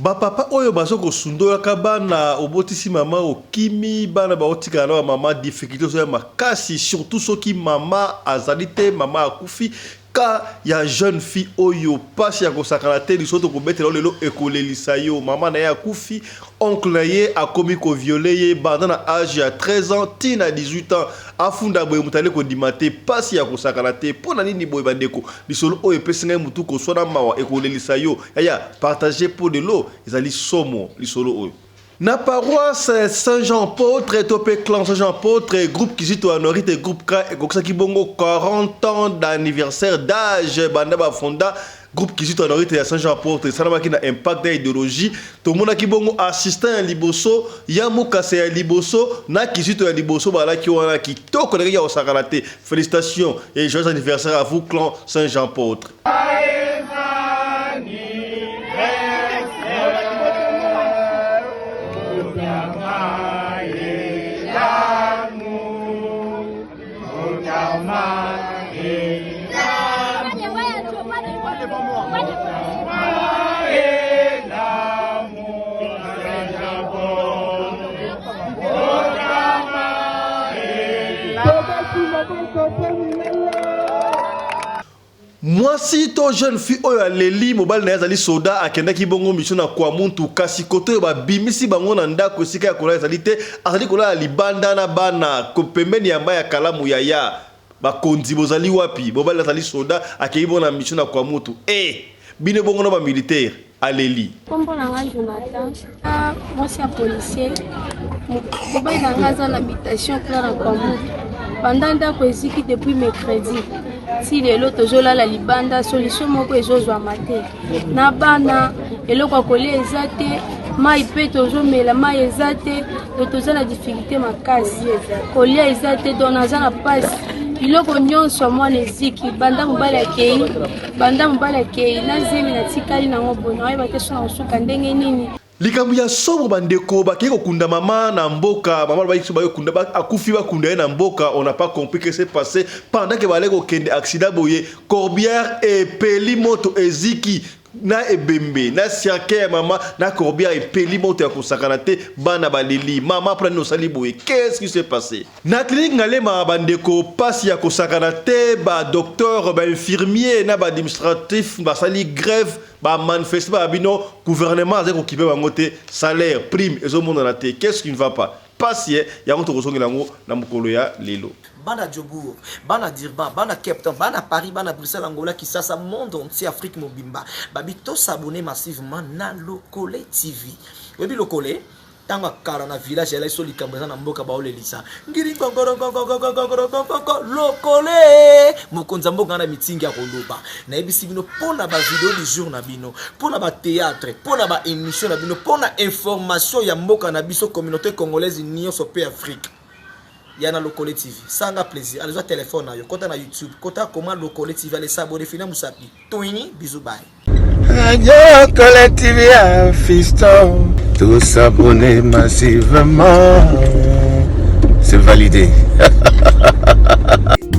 Ba papa oyo bazo kosundolaka bana obotisi mama okimi bana baotikala na ba mama difficulte ezoya makasi surtout soki mama azali te mama akufi cas ya jeune fille oyo pasi ya kosakana te lisolo tokobetela yo lelo ekolelisa yo mama na ye akufi oncle na ye akomi ko violer ye banda na age ya 13 ans ti na 18 ans afunda boye moto ali kondima te pasi ya kosakana te mpo na nini boye bandeko lisolo oyo epesi ngai motu koswa na mawa ekolelisa yo yaya partage mpo lelo ezali somo lisolo oyo. Na paroisse Saint Jean Apôtre to mpe clan Saint Jean Apôtre, groupe Kizito Anorite groupe K ekokisaki bongo 40 ans d'anniversaire d'âge banda ba fonda groupe Kizito Anorite ya Saint Jean Apôtre esalamaki na impact ya idéologie. Tomonaki bongo assistant ya liboso ya Mukasa ya liboso na Kizito ya liboso balaki wana kitoko ndenge ya kosakana te. Félicitations et joyeux anniversaire à vous clan Saint Jean Apôtre. Mwasi to jeune fille oyo aleli mobali na ye azali soda akendaki bongo mission na Kwamuntu kasi kote oyo babimisi bango na ndako esika ya kolala ezali te azali kolala libanda na bana pembeni ya mai ya kalamu yaya bakonzi bozali wapi mobali azali soda akei bongo na mission na Kwamutu eh bino bongo na ba militaire aleli. Kombo na nga Jonathan, mwasi ya policier. Mobali na nga aza na mutation kuna na Kwamutu. Banda ndako eziki depuis mercredi ti lelo tozolala libanda, solution moko ezozwama te. Na bana eloko ya kolia eza te, mai mpe tozomela mai eza te, donc toza na difficulté makasi, kolia eza te, donc naza na mpasi. Biloko nyonso ya mwana eziki banda mobali akei Banda mobali akei na zemi natikali nango boye naoyeba te so nakosuka ndenge nini. Likambo ya somo bandeko bakei kokunda mama na mboka mama alobaki biso bakunda akufi bakunda ye na mboka on n'a pas compris que s'est passé pendant que balaki kokende accident boye corbillard epeli moto eziki na ebembe na cercueil ya mama na corbillard epeli moto ya kosakana te bana baleli mama mpona nini osali boye qu'est-ce qui s'est passé Na clinique Ngalema ba ndeko pasi ya kosakana te ba docteur ba infirmier na ba administratif basali grève ba manifeste ba bino gouvernement azali kokipe bango te salaire prime ezomonana te qu'est-ce qui ne va pas pasi eh yango tokozongela yango na mokolo ya lelo. Bana Jobourg, bana Durban, bana Cape Town, bana Paris, bana Bruxelles, Angola, Kisasa, monde entier, Afrique mobimba. Babi to s'abonner massivement na Lokole TV. Oyebi Lokole? Tango ya kala na village elaki so likambo eza na mboka baolelisa ngiri ngongorongongongongongongongoko lokole mokonzi ya mboka na mitingi ya koloba nayebisi bino mpo na bavideo du jour na bino mpo na batheatre mpo na baémission na bino mpo na information ya mboka na biso communauté congolaise nyonso mpe afrique ya na lokole tv sanga plaisir alezwa telefone na yo kota na youtube kota koma lokole tv ale s'abonner fina musapi toini bisous bye Radio Lokole TV un fiston tous abonnés massivement c'est validé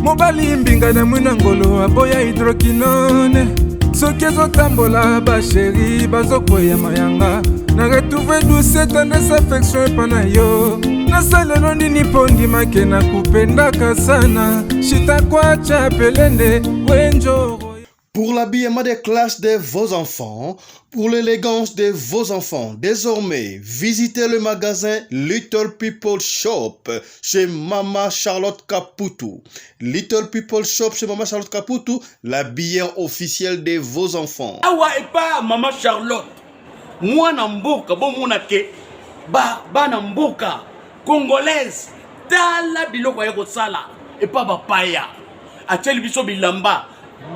mobali mbinga na mwina ngolo aboya hydroquinone soki ezotambola basheri bazokweya mayanga na retrouve douce tendresse affection epa na yo nasalelo nini mpo ndimake na kupendaka sana shitakwacha pelende wenjoro Pour l'habillement des classes de vos enfants, pour l'élégance de vos enfants, désormais, visitez le magasin Little People Shop chez Mama Charlotte Kaputu. Little People Shop chez Mama Charlotte Kaputu, l'habilleur officiel de vos enfants. Awa epa Mama Charlotte, mwana mboka bomona ke ba bana mboka congolaise tala biloko aye kosala epa bapaya atieli biso bilamba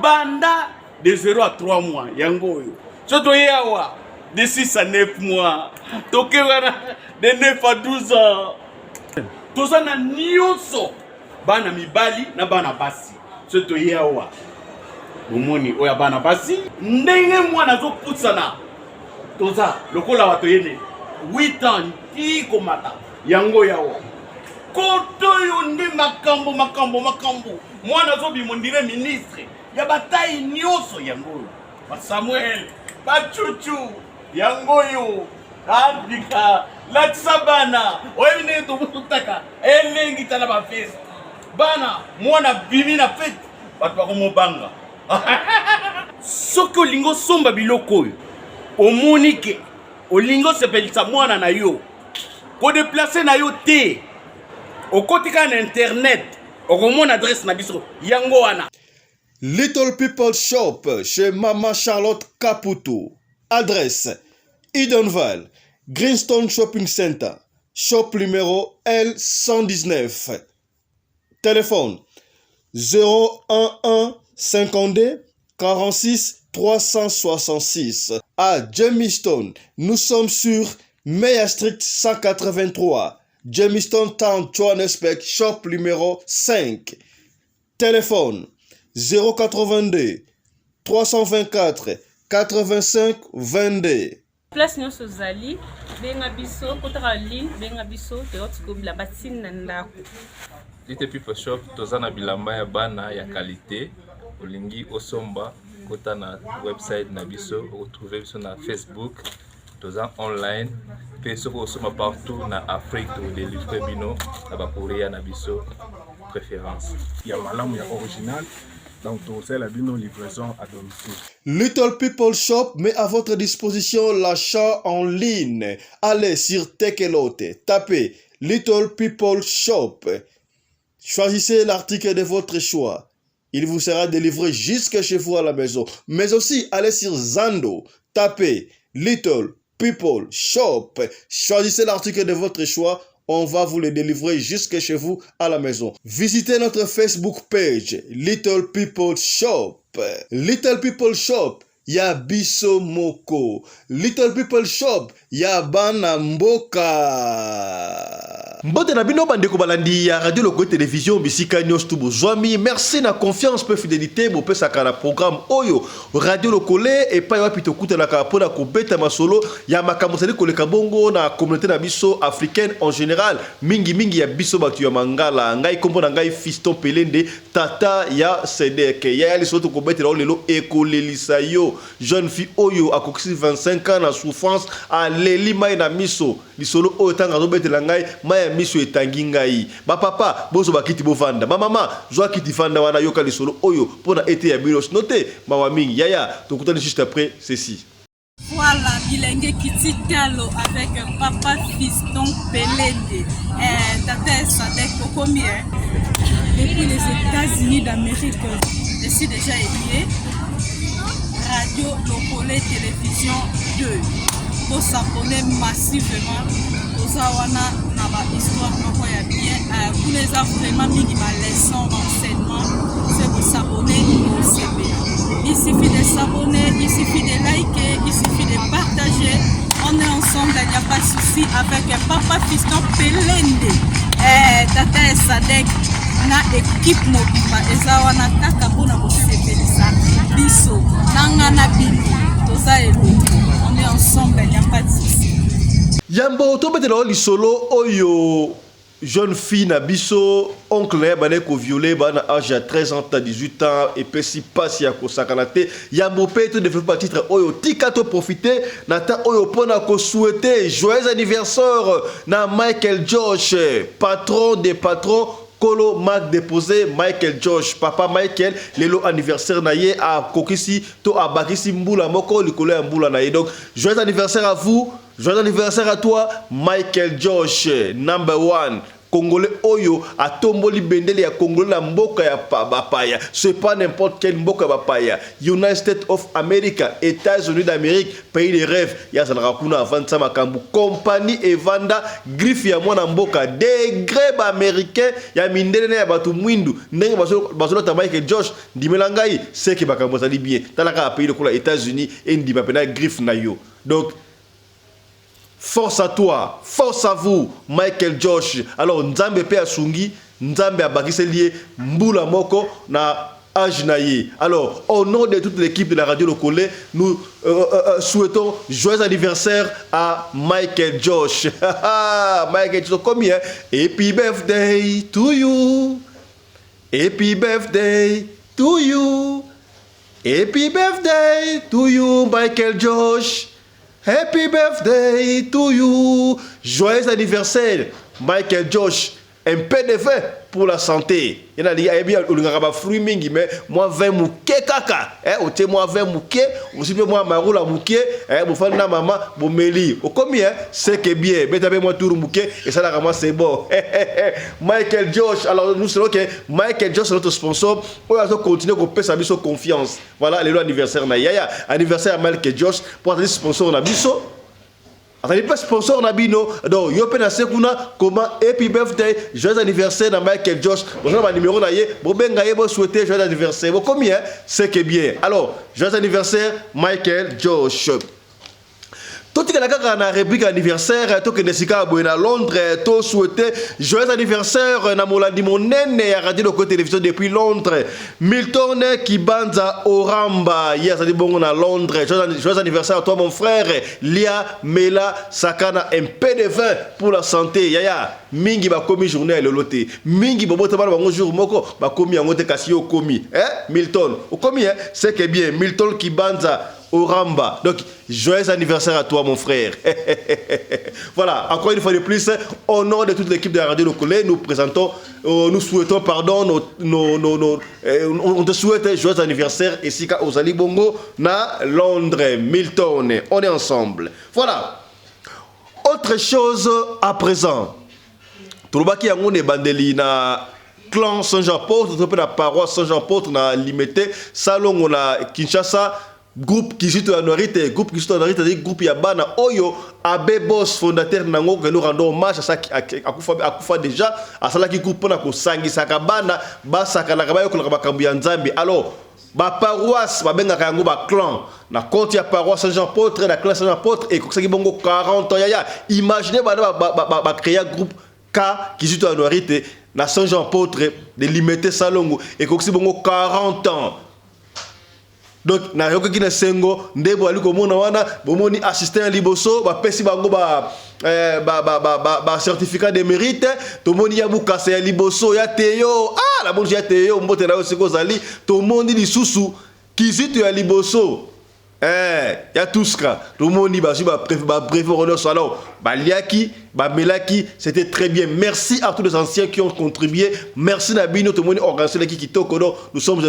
banda de 0 à 3 mois yango oyo so toye awa de 6 à 9 mois toke wana de 9 à 12 ans toza na nyonso bana mibali na bana basi so toye awa bomoni oyo ya bana basi ndenge mwana azopusana toza lokola bato yene 8 ans ti komata yango yawa koto oyo nde makambo makambo makambo mwana azobima ondire ministre ya batai nyonso yango oyo basamuel bacucu. Yango oyo andika latisa bana oyebi ndenge tobutaka elengi tala bafeste bana mwana bimi na fete bato bakomobanga soki olingi osomba biloko oyo omoni ke olingi osepelisa mwana na yo kodeplace na yo te okoti kaka na internet okomona adresse na biso yango wana. Little People Shop chez Maman Charlotte Kaputu. Adresse Edenvale, Greenstone Shopping Center, shop numéro L119. Téléphone 011 52 46 366. À Jamestown, nous sommes sur Meyer Street 183, Jamestown Town, Johannesburg, shop numéro 5. Téléphone 082 324 85 22. Place nyonso ozali benga biso kotaka ligne benga biso toyoti ko bilamba ti na ndako. Little People Shop toza na bilamba ya bana ya qualite olingi osomba kota na website na biso okotrouve biso na Facebook toza online pe soki osomba partout na Afrique tokodelivre bino na ba courrier na biso préférence. Ya malamu ya original donc tokosalela bino livraison à domicile. Little People Shop met à votre disposition l'achat en ligne. Allez sur Tekelote, tapez Little People Shop. Choisissez l'article de votre choix. Il vous sera délivré jusque chez vous à la maison. Mais aussi, allez sur Zando, tapez Little People Shop. Choisissez l'article de votre choix. On va vous le délivrer jusque chez vous à la maison. Visitez notre Facebook page, Little People Shop. Little People Shop, ya biso moko. Little People Shop, ya bana mboka. Mbote na bino bandeko balandi ya Radio Lokole Television bisika nyonso tu bozwami. Merci na confiance pe fidelite bopesaka na programme oyo Radio Lokole epai wapi tokutanaka mpo na kobeta masolo ya makambo ezali koleka bongo na communauté na biso africaine en général, mingi mingi ya biso bato ya Mangala. Ngai kombo na ngai Fiston Pelende, tata ya Sedek. Yaya lisolo tokobetela yo lelo ekolelisa yo. Jeune fille oyo akokisi 25 ans na souffrance, aleli mayi na miso. Lisolo oyo tango azobetela ngai, mayi ya miso etangi ngai. Ba papa, bozwa ba kiti bovanda. Ba mama, zwa kiti fanda wana yoka lisolo oyo pona eteya bino. Sinon te, mawa mingi. Yaya, tokutani juste après ceci. Voilà, bilenge kiti talo avec papa Fiston Pelende. Eh, tata Sadek okomi eh. Depuis les États-Unis d'Amérique, je suis déjà élié. Radio Lokole Télévision 2. Bo s'abonner massivement. Toza wana na ba histoire moko ya bien. Euh, kuna eza vraiment mingi ba leçon, ba enseignement. C'est ko s'abonner osepela. Il suffit de s'abonner, il suffit de liker, il suffit de partager. On est ensemble, il n'y a pas de souci avec Papa Fiston Pelende. Eh, Tata Sadek na équipe mobimba eza wana kaka mpona kosepelisa biso na nga na bino toza elongo on est ensemble, il n'y a pas de souci. Yambo tobetela yo lisolo oyo jeune fille na biso oncle na ye abandaki ko violer ba na age ya 13 ans ta 18 ans epesi pasi ya kosakana te. Yambo pe to developper ba titre oyo tika to profiter na temps oyo pona ko souhaiter joyeux anniversaire na Michael Josh patron des patrons kolo marque deposee Michael Josh papa Michael lelo anniversaire na ye akokisi to abakisi mbula moko likolo ya mbula na ye donc joyeux anniversaire à vous. Joyeux anniversaire à toi Michael Josh number one congolais oyo atomboli bendele ya congolais na mboka ya bapaya ce pas n'importe quel mboka ya bapaya United States of America Etats-Unis d'Amérique pays de rêve ye azalaka kuna avandisa makambo compagnie evanda griffe ya mwana mboka degre ba américain ya mindele na ya bato mwindu ndenge bazolata Michael Josh ndimela ngai seke makambo ezali bien tala kaka pays lokola Etats-Unis endima pena griffe na yo donc Force à toi, force à vous Michael Josh. Alors Nzambe pe asungi, Nzambe abakiseli ye mbula moko na âge na ye. Alors au nom de toute l'équipe de la radio Lokole, nous souhaitons joyeux anniversaire à Michael Josh. Michael Josh combien? Happy birthday to you. Happy birthday to you. Happy birthday to you Michael Josh. Happy birthday to you. Joyeux anniversaire, Michael Josh. Un peu de vin pour la santé. Ye nalingi ayebi olingaka ba fruits mingi mais mwa vin moke kaka. Eh, otie mwa vin moke, osi mpe mwa marula moke, eh, bofandi na mama bomeli. Okomi eh, c'est que bien. Beta pe mwa tour moke, esalaka mwa c'est bon. Michael Josh, alors nous savons que Michael Josh notre sponsor, oyo azo continuer kopesa biso confiance. Voilà lelo anniversaire na yaya, anniversaire ya Michael Josh pour azali sponsor na biso. Azali pe sponsor na bino. Donc yo pe na se kuna comment happy birthday, joyeux anniversaire na Michael Josh. Boza ba numéro na ye, bobenga ye bo souhaiter joyeux anniversaire. Bokomi hein, c'est que bien. Alors, joyeux anniversaire Michael Josh. Totikala kaka na rubrique anniversaire, tokende sika boye na Londres, to souhaiter joyeux anniversaire na molandi monene ya radio Lokole Télévision depuis Londres, Milton Kibanza Oramba, ye azali bongo na Londres. Joyeux anniversaire à toi mon frère, Lia Mela Sakana, un peu de vin pour la santé. Yaya, mingi bakomi journée ya lelo te, mingi bobota bana bango jour moko bakomi yango te, kasi yo okomi, hein Milton, okomi hein, c'est que bien Milton Kibanza Oramba. Donc, joyeux anniversaire à toi, mon frère. Voilà, encore une fois de plus, au nom de toute l'équipe de la Radio Lokole, nous présentons, nous souhaitons, pardon, nos, nos, nos, nos, on te souhaite joyeux anniversaire, esika ozali bongo, na Londres, Milton. On est ensemble. Voilà. Autre chose à présent. Tolobaki yango na ebandeli na clan Saint-Jean-Apôtre, to pe na paroisse Saint-Jean-Apôtre na Limete, Salongo na Kinshasa, groupe Kizito ya Noirite, groupe Kizito ya Noirite ezali groupe ya bana oyo Abbé Boss fondateur nango que nous rendons hommage à ça akufa, akufa déjà, asalaki groupe pona kosangisaka bana basakanaka bayokolaka makambo ya Nzambe. Alors ba paroisse babengaka yango ba clan, na compte ya paroisse Saint-Jean-Apôtre, na clan Saint-Jean-Apôtre ekokisaki bongo 40 ans. Yaya, imaginez bana ba créer groupe K Kizito ya Noirite na Saint-Jean-Apôtre de Limete Salongo ekokisi bongo 40 ans. Donc nayokaki na sengo nde boali komona wana, bomoni assistant ya liboso bapesi bango ba certificat de mérite. Tomoni ya Bukasa ya liboso ya Teyo, namoni ya Teyo mbote na yo siko ozali. Tomoni lisusu Kizito ya liboso, ya Tuska, tomoni bazwi ba brevet nyonso. Alors baliaki bamelaki, c'était très bien. Merci à tous les anciens qui ont contribué, merci na bino. Tomoni organisation elaki kitoko. Donc nous sommes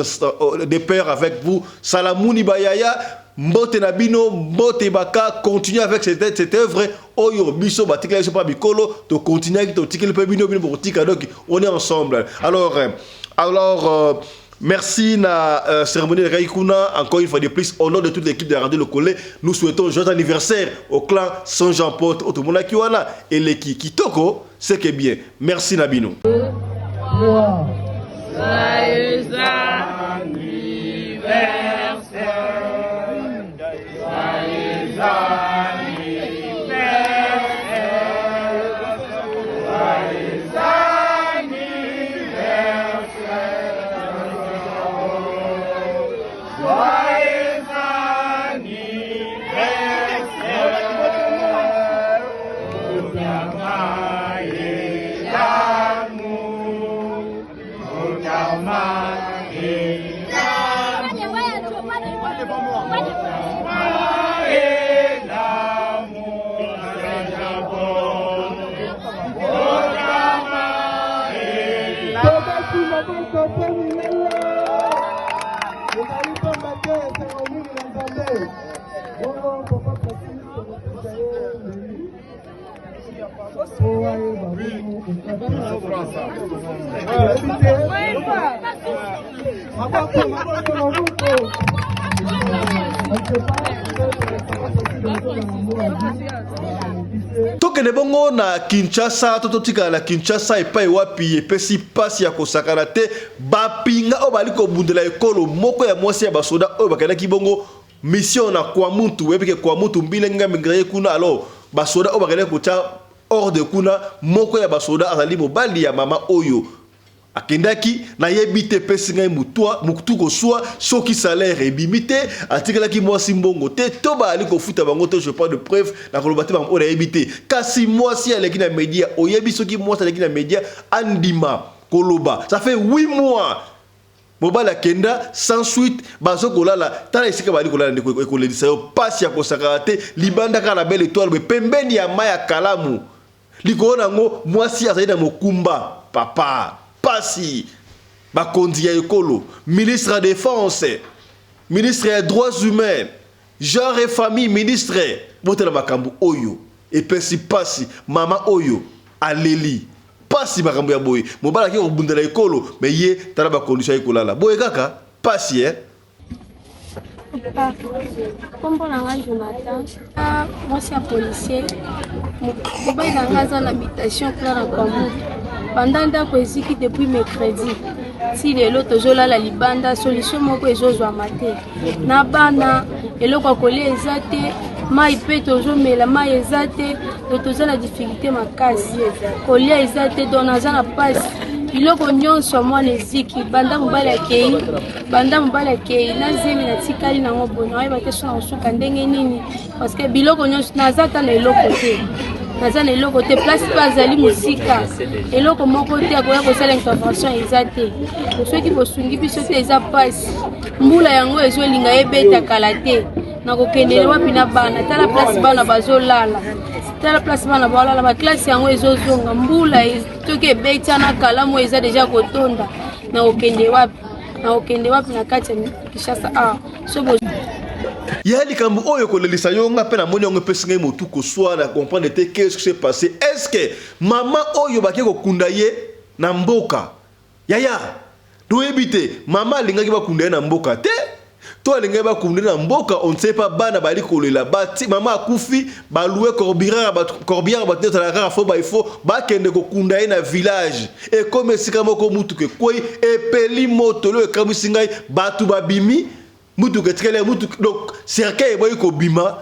des pères avec vous. Salamuni bayaya, mbote na bino, mbote baka continuer avec cette œuvre oyo biso batikali biso pa bikolo, to continuer totikeli mpe bino, bino bokotika. Donc on est ensemble. Alors merci na cérémonie de Raikuna. Encore une fois de plus, au nom de toute l'équipe de la Radio Lokole, nous souhaitons joyeux anniversaire au clan Saint-Jean-Paul. Otomonaki wana eleki kitoko, c'est que bien. Merci na bino. Joyeux anniversaire. Joyeux anniversaire. Joyeux anniversaire. Joyeux anniversaire. Otamae l'amour. Otamae l'amour. Otamae l'amour. Saint-Jean-Paul. Otamae maboko mpe minene ezali pamba te esengo mingi na Nzambe. Bongo papa Francis tokopesa ye menu po ayeba bongo kokata. Oyebi te, maboko, maboko, maboko. Tokende bongo na Kinshasa, to totikala na Kinshasa epai wapi epesi mpasi ya kosakana te. Bapinga oyo bali kobundela ekolo moko ya mwasi ya basoda oyo bakendaki bongo mission na Kwamutu. Oyebi ke Kwamutu mbila ngambi ye kuna. Alors basoda oyo bakendaki kotya ordre kuna, moko ya basoda azali mobali ya mama oyo akendaki. Nayebi te, epesi ngai mutwa mutu koswa soki salaire ebimi te, atikalaki mwasi mbongo te, to baali kofuta bango te. Je pas de preuve na koloba te bango oyo nayebi te, kasi mwasi aleki na media. Oyebi soki mwasi aleki na media andima koloba, ça fait 8 mois. Mobali akenda sans suite, bazo kolala tala esika bazali kolala ndeko, ekolelisa yo pasi ya kosakana te. Libanda kaka na belle etoile boye pembeni ya mayi ya kalamu, likolo na yango mwasi azali na mokumba papa, pasi. Bakonzi ya ekolo, ministre ya defense, ministre ya droits humains, genre et famille, ministre, botala makambo oyo epesi pasi. Mama oyo aleli pasi makambo ya boye, mobali ake kobundela ekolo mais ye tala ba condition aye kolala boye kaka pasi eh. Papa, kombo na ngai Jonathan, mwasi ya policier. Mobali na ngai aza na mutation kuna na Kwamouth. Banda ndako eziki depuis mercredi ti lelo tozolala libanda, solution moko ezozwama te. Na bana eloko ya kolia eza te, mai mpe tozomela mai eza te, donc toza na difficulté makasi, kolia eza te, donc naza na mpasi. Biloko nyonso ya mwana eziki banda mobali akei, banda mobali akei na zemi natikali nango boye, nayeba te so na kosuka ndenge nini, parce que biloko nyonso naza ata na eloko te, naza na eloko te, place mpe azali mosika, eloko moko te akoya kosala intervention eza te. Soki bosungi biso te eza mpasi. Mbula yango ezolinga ebeta kala te, nakokendele wapi na bana? Tala place bana bazolala, tala place bana balala, baklase yango ezozonga mbula soki ebeti na kalamu eza deja kotonda, nakokende wapi? Nakokende wapi na kati ya Kinshasa awa? So ya likambo oyo ekolelisa yo, nga mpe namoni yango epesi ngai motu koswa na comprendre te qu'est-ce qui s'est passé. Est-ce que mama oyo bake kokunda ye na mboka yaya toyebi te, mama alingaki bakunda ye na mboka te to alingaki bakunda ye na mboka, on ne sait pas. Bana bali kolela bati mama akufi, balouer corbillard bato, corbillard bato ezalaka kaka fo baifo bakende kokunda ye na village. Ekomi esika moko mutuka ekwei, epeli moto. Oyo ekamwisi ngai, bato babimi, mutuka etikali ya mutuka, donc cercueil eboyi kobima.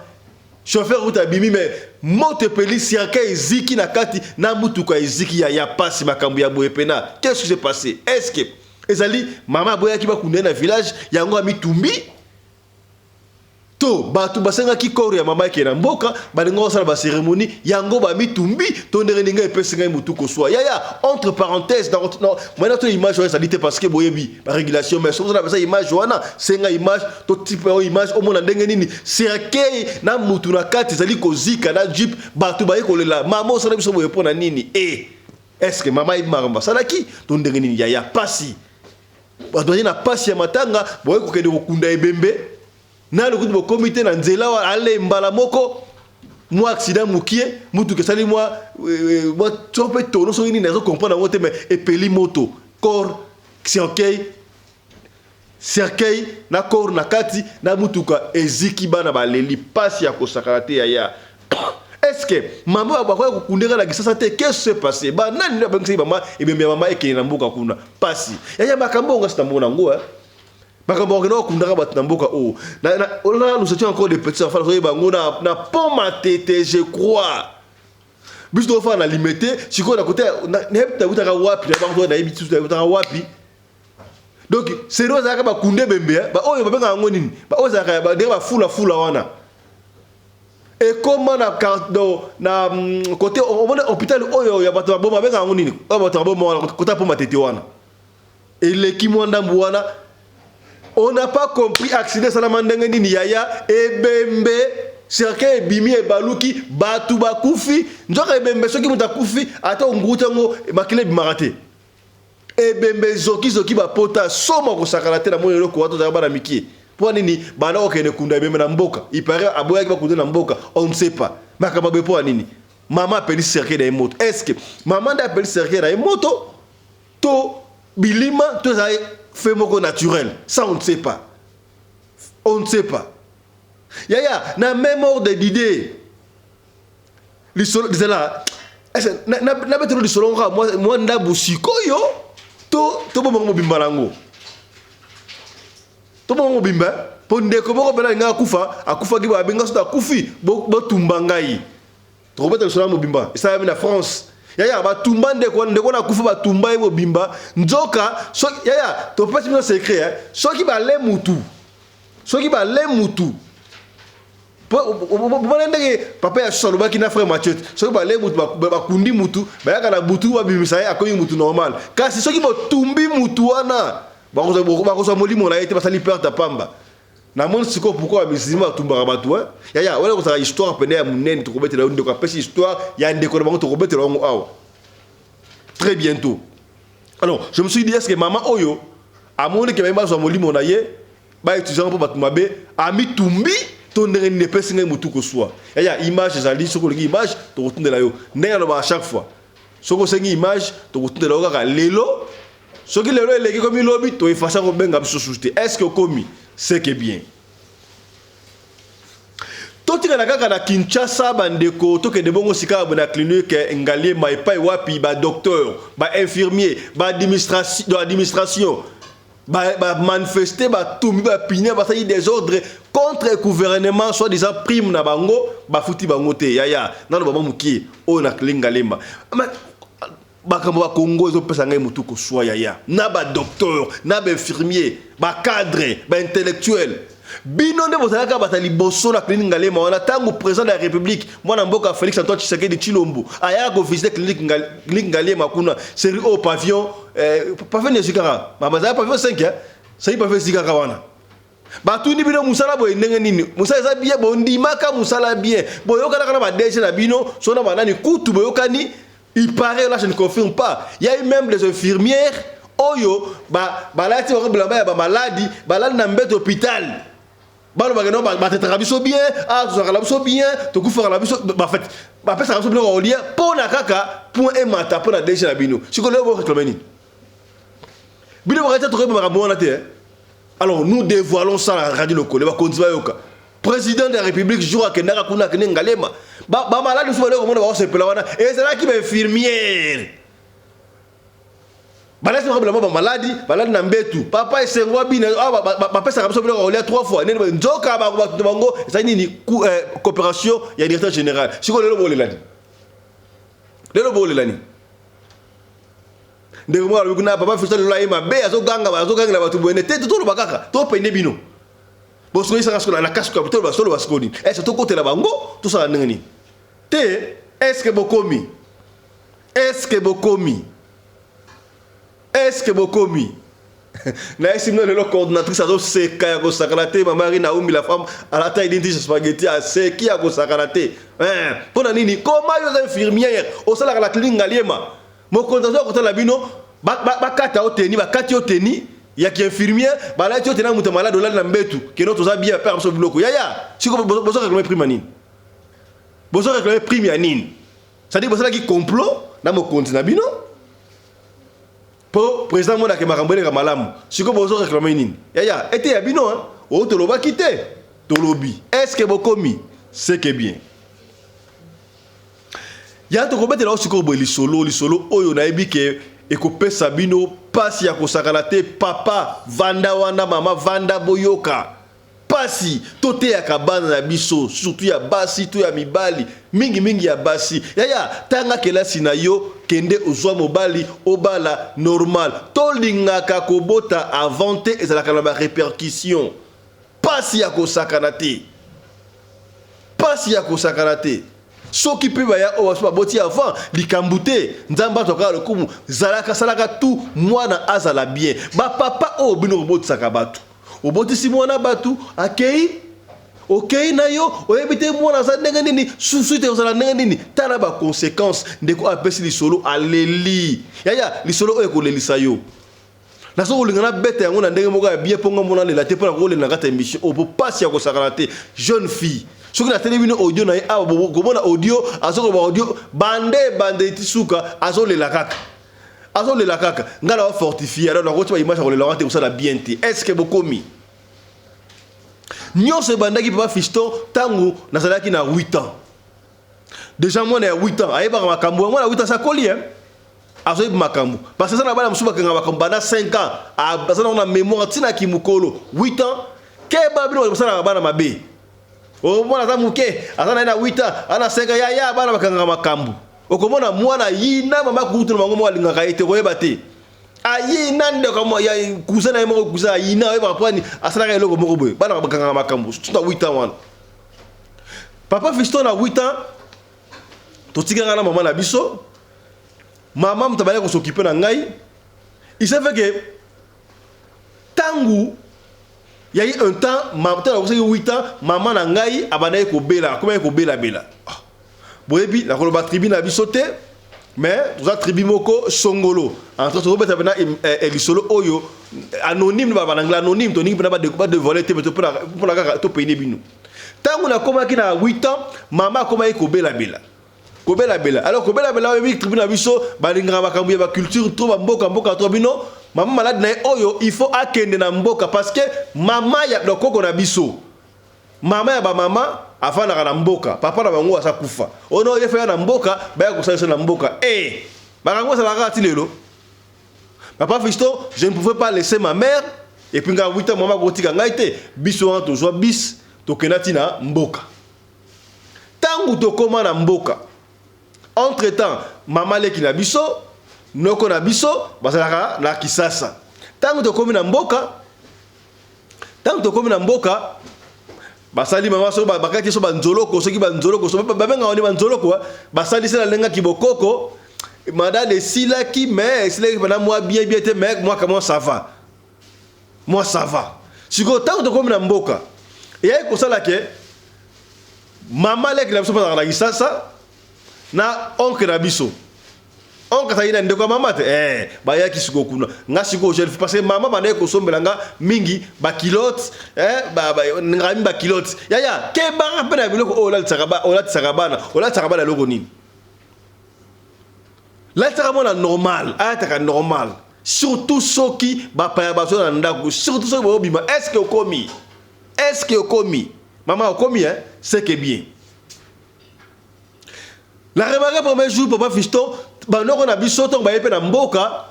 Chauffeur kuta abimi mais moto epeli, cercueil eziki na kati na mutuka eziki. Ya ya pasi makambo ya boye pena. Qu'est-ce qui s'est passé? Est-ce que ezali mama aboyaki bakunda ye na village yango amitumbi, to bato basengaki corps ya mama eke na mboka, balinga kosala bacérémonie yango bamitumbi, to ndenge ninga epesi ngai motu koswa yaya? Entre parenthèse, moyena to image wana ezali te parce que boyebi barégulation, mais soki ozala basa image wana, senga image to type oyo image, omona ndenge nini cercueil na mutu na kati ezali kozika na jeep. Bato baye kolela, mama osala biso boye mpo na nini? E est ce que mama ayebi makambo asalaki to ndenge nini? Yaya, pasi, bato bazali na pasi ya matanga, boye kokende kokunda ebembe nanu kutu bokomi te na nzela wa ale mbala moko mwa accident mokie, mutuka esali mwa mwa so mpe tono soki nini, nazo comprendre yango te, mais epeli moto, corps, cercueil, cercueil na corps na kati na mutuka eziki, bana baleli pasi ya kosakana te yaya. Est ce que mama bakoya kokundeka na Kisasa te? Qu'est-ce qui s'est passé? Banani nde babengisaki mama, ebembe ya mama ekende na mboka kuna? Pasi yaya, makambo oyo ngasi namona yango, makambo bakenda bakundaka bato na mboka oyo. Là nous étions encore des petits enfants, nazoyeba yango na, na pont Matete, je crois biso tofana na Limete. Sikoyo na kote nayebi nabutaka wapi, nayebi nabutaka wapi. Donc sero ezalaka bakunde ebembe oyo babengaka yango nini, oyo ezalaka ndenge bafulafula wana, ekoma na na côté omoni hôpital oyo ya bato baboma, babengaka yango nini, oyo bato baboma wana, kota po Matete wana, eleki mwa ndambu wana. On n'a pas compris accident esalama ndenge nini yaya. Ebembe, cercueil ebimi, ebaluki, bato bakufi. Nzoka ebembe soki moto akufi, ata onguti yango, makila ebimaka te. Ebembe ezokizoki bapota, somo kosakana te. Namoni eloko wana, tozalaka bana mikie. Mpo nini banda kokende kunda ebembe na mboka? Il paraît aboyaki bakunda na mboka, on ne sait pas makambo boye. Mpo ya nini mama apelisi cercueil na ye moto? Est ce que mama nde apelisi cercueil na ye moto, to bilima, to ezali fait moko naturel? Ça on ne sait pas, on ne sait pas yaya. Na même ordre d'idée, lisolo ezala nabetelo lisolo kaka mwa ndambu sikoyo, to tobombango mobimba nango, tobombango mobimba, mpo ndeko moko mpena alingi akufa, akufaki, babenga soki akufi botumba ngai. Tokobeta lisolo ya mobimba esalami na France yaya, batumba ndeko wana, ndeko wana akufa, batumba ye mobimba. Nzoka soki yaya topesi bino secret, soki bale mutu, soki bale mutu, bomona ndenge papa ya susu alobaki na frère Mathieu, soki bale mutu, bakundi mutu, bayaka na butu babimisa ye, akomi mutu normal. Kasi soki botumbi mutu wana, Bakozwa molimo na ye te, basali perte ya pamba. Namoni sikoyo pourquoi ba musulman batumbaka bato hein? Yaya, wana ekozala histoire pene ya monene tokobetela yo ndeko apesi histoire ya ndeko na bango tokobetela yango awa très bientôt. Alors, je me suis dit est-ce que maman oyo amoni ke baye bazwa molimo na ye ba utiliser yango mpo bato mabe amitumbi to ndenge nini epesi ngai motu koswa. Yaya, image ezali soki olingi image tokotindela yo ndenge alobaka chaque fois. Soki osengi image tokotindela yo kaka lelo Soki lelo eleki komi lobi to effacer ko benga biso susu te. Est-ce que okomi? C'est que bien. Totikala kaka na Kinshasa bandeko tokende bongo sika na clinique Ngaliema epai wapi ba docteur, ba infirmier, ba administration, administration ba, ba manifester batumbi bapine basali désordre contre gouvernement soit disant prime na bango bafuti bango te yaya nano bango mokie oyo na clinique Ngaliema Makambo ya Congo ezo pesa ngai mutu koswa yaya. Na ba docteur, na ba infirmier, ba cadre, ba intellectuel. Bino nde bozalaka bata liboso na clinique Ngalema wana tango président de la République mwana mboka Félix Antoine Tshisekedi Tshilombo ayaka ko visiter clinique clinique Ngaliema kuna série au pavillon eh, pavillon ezwi kaka bazala pavillon 5 hein série pavillon ezwi kaka wana batuni bino mosala boye ndenge nini mosala eza bien bondimaka mosala bien boyokanaka na ba DG na bino so na banani kutu boyokani Il paraît, là je ne confirme pas, il y a eu même des infirmières oyo ba balati bango bilamba ya ba maladi balali na mbeto hôpital balobaka no batetaka biso bien ah tozalaka na biso bien tokufaka na biso ba fait bapesaka biso biloko ya kolia mpo na kaka point emata mpo na DG na bino sikoyo lelo boreklame nini bino bakati tokoyeba makambo wana te alors nous dévoilons ça na radio lokole bakonzi bayoka President de la Republique jour akendaka kuna akende Ngalema ba, ba malade mosusu baleki komona bakosepela wana ezalaki ba infirmière balati bango bilamba bamaladi balali na mbetu papa esengo abina ah, bapesaka biso biloko kolia trois fois nini nzoka bato na bango ezali nini eh, coopération ya directeur général sikoyo lelo bolelani lelo bolelani ndeko moko alobi kuna papa fiston lelo aye mabe azoganga azogangela bato boyene te toloba kaka topende bino Bosoyisaka sikoyo na kasiko ya toloba toloba sikoyo nini? Est-ce tokotela bango tosala ndenge nini? Te, est-ce que bokomi? Est-ce que bokomi? Est-ce que bokomi? nayesi bino lelo coordinatrice azoseka ya kosakana te mama Rina Umbi la femme alata idinti spaghetti aseki ya kosakana te mpo na nini koma yo oza infirmière osalaka na clinique Ngaliema Mokonzi azoya kotala bino, bakata yo teni, bakati yo teni ya ki infirmier, balati yo teni ya moto ya malade, olali na mbetu, keno toza bien, bapesa biso biloko. Yaya, siko bozo réclamer prime ya nini? Bozo réclamer prime ya nini? C'est-à-dire bosalaki complot na mokonzi na bino po président amonake makambo eleka malamu. Siko bozo réclamer nini? Yaya, ete ya bino hein? Oyo tolobaki te, tolobi. Est-ce que bokomi? C'est que bien. Ya tokobetela yo sikoyo boye lisolo, lisolo oyo nayebi ke ekopesa bino pasi ya kosakana te. Papa vanda wana, mama vanda, boyoka pasi. Toteyaka bana na biso surtout ya basi to ya mibali, mingi mingi ya basi. Yaya, tanga kelasi na yo, kende ozwa mobali obala normal. Tolingaka kobota avant te, ezalaka na ba repercussions. Pasi ya kosakana te, pasi ya kosakana te. Soki pe baya oyo basi baboti avant likambu te, Nzambe azwa kaka lokumu. Zalaka salaka tout mwana azala bien. Ba papa oyo bino bobotisaka batu, obotisi mwana batu akeyi okeyi na yo oyebi te mwana aza ndenge nini, suite ekozala ndenge nini. Tala ba consequences. Ndeko apesi lisolo aleli. Yaya lisolo oyo ekolelisa yo. Nazo kolinga na beta yango na ndenge moko ya bien po nga mona lela te po na kolela na kati ya emission oyo po pasi ya kosakana te. Jeune fille soki nateli bino audio na ye awa bokomona audio azokoloba audio bande ebandeli ti suka azolela kaka azolela kaka nga na fortifie alors nakoti ba image ya kolela wana te kosala bien te. Est ce que bokomi nyonso ebandaki papa fiston ntango nazalaki na 8 ans deja mwana ya 8 ans ayebaka makambo ya mwana ya 8 ans akoli hein azoyebi makambo parce que eza na bana mosusu bakanga makambo banda 5 ans aza nango na mémoire ntina kimokolo 8 ans keba bino basalaka bana mabe omona aza moke aza na ye na 8 ans aza na 5 ans yaya bana bakangaka makambo okomona mwana yina mama kutu na bango moko alingaka ye te koyeba te ayina ndeko ya cousin na ye moko cousin ayina oyebaka mpo asalaka eloko moko boye bana bakangaka makambo surtout na 8 ans wana papa fiston na 8 ans totikaka na mama na biso mama moto abandaki kosokipe na ngai il s'est fait que Ntango yai un temps, ntango nakokisaki 8 ans, mama na ngai abandaki kobela, akomaki kobelabela. Ah, boyebi nakoloba tribu na biso te, mais toza tribu moko songolo. Entre tozobeta mpena eh, eh, lisolo oyo anonyme, ba banangla anonyme, toningi mpena badevoile te, mpona kaka topene bino. Ntango nakomaki na 8 ans, mama akomaki kobelabela, kobelabela. Alors kobelabela, oyebi tribu na biso balingaka makambo ya baculture trop, bamboka mboka trop. Bino mama malade na ye oyo, il faut akende na mboka, parce que mama ya lokoko na biso, mama ya bamama, afandaka na mboka, papa na bango aza kufa. Ono ye feya na mboka, baya kosalisa na mboka. E makambo ezalaka kaka ti lelo. Papa Fiston, je ne pouvais pas laisser ma mère et puis nga 8 ans, mama akotika ngai te. Biso wana tozwa bis, tokenda ti na mboka. Ntango tokóma na mboka, entre temps mama leki na biso, noko na biso bazalaka na Kisasa. Ntango tokómi na mboka, ntango tokómi na mboka, basali mama so bakati so banzoloko, soki banzoloko so babengaka wani banzoloko, basalisi na ndenge bokoko. Malade esilaki, mais esilaki mpena mwa bien bien te, mais mwa kamwa ça va, mwa ça va. Sikoyo ntango tokómi na mboka, eyaki kosala ke mama leki na biso bazalaka na Kisasa na oncle na biso. Oncle azalaki na ndeko ya mama te. Bayaki sikoyo kuna. Nga sikoyo jeune fille, parce que mama bandaki kosombela nga mingi baculotte, ngai mingi baculotte. Yaya, kebaka mpe na biloko oyo olatisaka bana. Olatisaka bana eloko nini? Latisaka mwana normal, ayataka normal, surtout soki bapaya bazo na ndako, surtout soki boobima. Est ce que okomi? Est ce que okomi, mama? Okomi, hein? C'est que bien. Na remarqué premier jour, papa Fiston, banoko na biso ntongo baye mpe na mboka,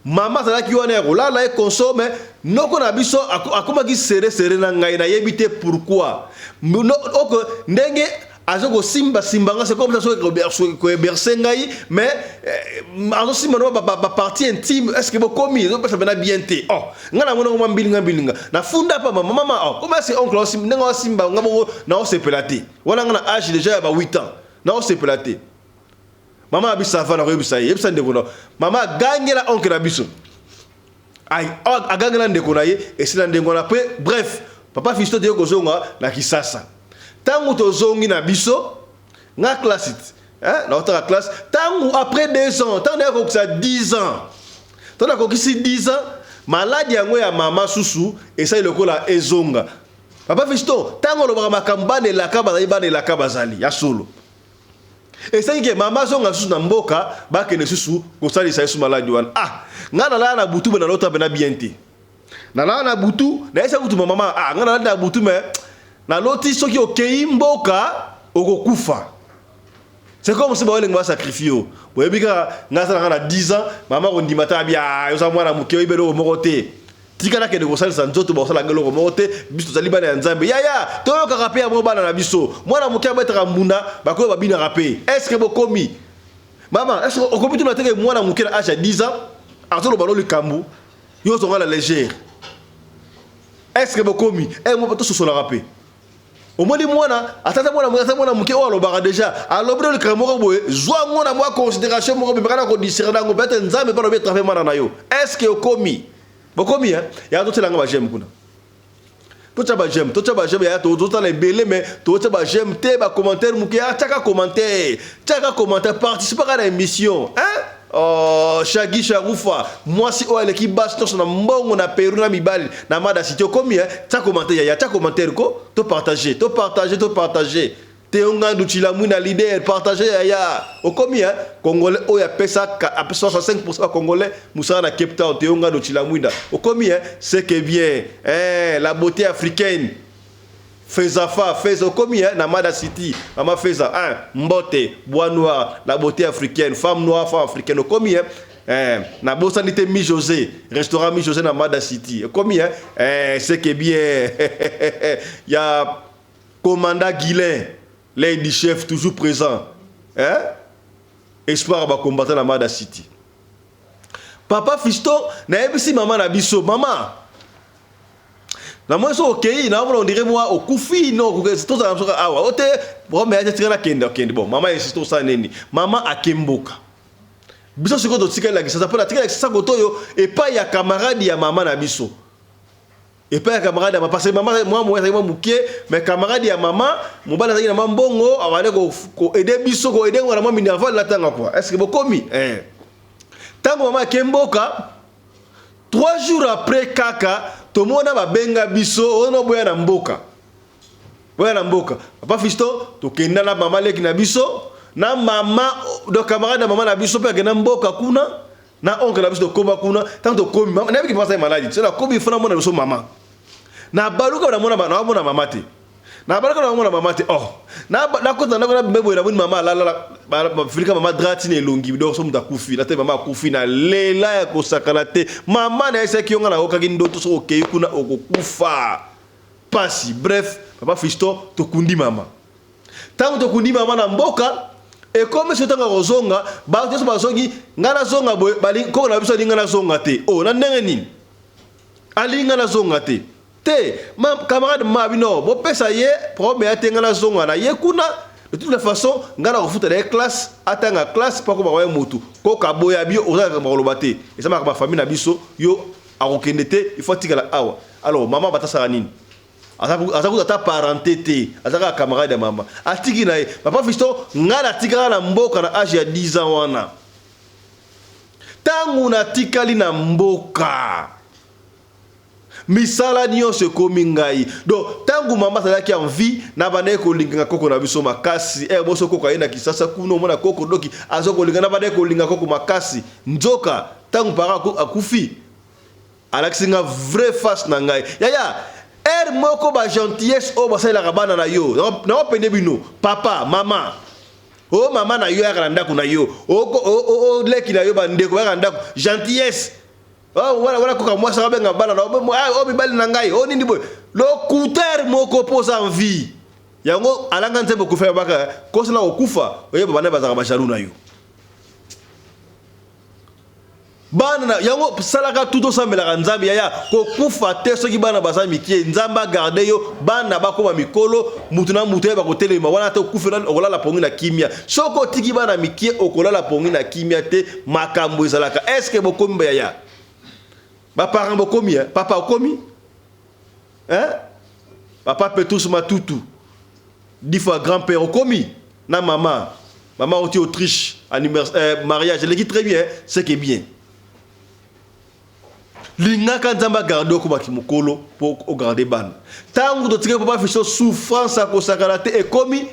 mama azalaki wana ya kolala ye consome. Noko na biso akomaki serré serré na ngai, nayebi te pourquoi. Oko ndenge aza kosimbasimba nga, c'est comme ça soki koeberse ngai, mais azosimba no bapartie intime. Est ce que bokomi? Ezopesa mpena bien te. Oh, ngai namoni ngo mwa mbilinga mbilinga, nafunda pa mama. Mama, oh, comment c'est oncle ndenge aosimba nga bongo? Naosepela te. Wana nga na âge déjà ya ba 8 ans, naosepela te. Mama abi ça va, nakoyebisa ye, yebisa ndeko na mama. Agangela oncle na biso, agangela ndeko na ye, esila ndenge wana. Mpe bref, papa Fiston, toye kozonga na Kisasa. Ntango tozongi na biso, nga classe, naotaka classe. Ntango après 2 ans, ntango naya kokokisa 10 ans, ntango nakokisi 10 ans, maladi yango ya mama susu esali lokola ezonga. Papa Fiston, ntango olobaka makambo, bana elaka bazali, bana elaka bazali ya solo. Esengi ke mama azonga susu na mboka, bakende susu kosalisa ye su maladi wana. Ah, ngai nalala na butu, me nalota mpena bien te. Nalala na butu, nayesa kutu mama: ah, ngai nalala na butu, me naloti soki okei mboka okokufa. C'est comme si baolinga basacrifie yo. Boyebi kaka ngai asalaka na 10 ans, mama kondima ta bia: oza mwana moke, oyebi eloko moko te, tika nakende kosalisa nzoto, bakosalanga eloko moko te. Biso tozali bana ya Nzambe. Yaya, toyokaka mpe yango bana na biso. Mwana moke abetaka mbunda, bakoyo babinaka mpe. Est ce que bokomi, mama? Est ce que okomi? Tuna teke mwana moke na âge ya 10 ans azoloba no likambo, yo ozonga na légère. Est ce que bokomi? Tososolaka mpe. Omoni mwana, atata mwana moke, ata mwana moke oyo alobaka déjà, alobi no likambo moko boye, zwa ngo na mwa considération moko, bemeka na kodiscerner yango. Peut-être Nzambe mpe alobi etrafe mwana na yo. Est ce que okomi? Bokomi, hein? Ya totielanga baj'aime kuna, totya baj'aime, totya baj'aime. Ya tozotala ebele, mais totya baj'aime te, bacommentaire moke. Ya tiaka commentaire, tiaka commentaire, participe kaka na émission, hein? Oh, Shagi Sharufa, mwasi oyo aleki basi nyonso na mbongo na Peru na mibali na Mada City, okomi, hein? Tia commentaire, ya tia commentaire ko, to partage, to partage, to partage. Teo Ngandu Chilamwina leader, partage. Yaya, okomi, hein? Congolais oyo apesa 65% ya Congolais mosala na Cape Town. Teo Ngandu Chilamwina, okomi, hein? C'est que bien, hein? La beauté africaine, Fezafa Feza, okomi, hein? Na Mada City, mama Feza, hein? Mbote bois noir, la beauté africaine, femme noire, femme africaine, okomi, hein? Nabosani te Mi José, restaurant Mi José na Mada City, okomi, hein? C'est que bien. Ya commandant Guilain, lady chef, toujours présent, hein? Espoir bacombattant na Mada City. Papa Fiston, nayebisi mama na biso: mama, namoni so okei, naomona ondire mwa okufi, no tozala biso awa o te. Bon, mais tika nakende, okende. Bon, mama insiste, osala nini? Mama akemboka, biso sikoyo totikali na Kisasa, mpo natikali na Kisasa koto oyo epai ya camarade ya mama na biso. Epai ya camarade ya mama parce que mama mwa moyen azalaki mwa moke, mais camarade ya mama mobali azalaki na mwa mbongo, abandaki ko ko aider biso, ko aider nga na mwa minerval natanga quoi. Est ce que bokomi? Eh. Tango mama ake mboka, 3 jours après kaka tomona babenga biso ono boya na mboka. Boya na mboka. Papa Fiston, tokenda na mama leki na biso, na mama donc camarade ya mama na biso pe akenda mboka kuna. Na oncle na biso tokoma kuna, tango tokomi mama nayebi ki papa maladi, so nakomi fona mona biso mama. Na baluka na mona na mona mama te. Na baluka na mona mama te. Oh. Na na kota na kona mbebo na mona mama la la ba filika mama drati na elongi donc so mutu akufi, na te mama akufi na lela ya kosakana te. Mama na yesaki yo nga na okaki ndoto so okei kuna okokufa. Pasi. Bref, papa Fiston tokundi mama. Tango tokundi mama na mboka, ekomi so tango akozonga, bato nyonso bazongi, ngai nazonga boye, koko na biso alingi ngai nazonga te. Oh, na ndenge nini? Alingi ngai nazonga te. Te, ma camarade ma bino, bopesa ye problème ya te ngai nazonga na ye kuna. De toute façon, ngai nakofuta na ye classe, atanga classe mpo akoma ye motu. Koko aboya bio, oza na koloba te. Eza makambo ya famille na biso, yo akokende te, il faut atikala awa. Alors, mama batasaka nini? Aza kutu ata parente te, aza kaka camarade ya mama. Atiki na ye. Papa Fiston, ngai natikaka na mboka na age ya 10 ans wana. Tango natikali na mboka, misala nyonso ekomi ngai. Donc tango mama azalaki en vie, nabandaki kolinga koko na biso makasi. Eh, boso koko aye na Kisasa kuna omona koko doki azo kolinga, nabandaki kolinga koko makasi. Nzoka tango parent akufi, Alakisi nga vrai face na ngai. Yaya, heure moko ba gentillesse oyo basalelaka bana na yo, nao pende bino, papa, mama. O mama na yo ayaka na ndako na yo, o leki na yo ba ndeko bayaka na ndako, gentillesse. Oh, wana wana koka mwasi abenga bana na o mibali na ngai, o nini boye. Lokuta heure moko mpo oza en vie. Yango alanga nzembo kufa ya baka, kosala kokufa, oyeba bana bazalaka ba jaloux na yo. Bana na yango salaka tout osambelaka nzambe yaya kokufa te soki bana baza mikie nzambe agarde yo bana bakoma mikolo mutu na mutu ayeba kotelema wana ata okufi okolala pongi na kimia soki otiki bana mikie okolala pongi na kimia te makambo ezalaka eske bokomi ba yaya ba parents bokomi hein? Papa okomi hein? Papa Petrus Matutu dix fois grand père okomi na mama mama oti Autriche anniversaire euh, mariage eleki très bien c'est que bien lingaka nzambe agarde okomaki mokolo mpo ogarde bana ntango totikaki papa fiso souffrance akosakana te ekomi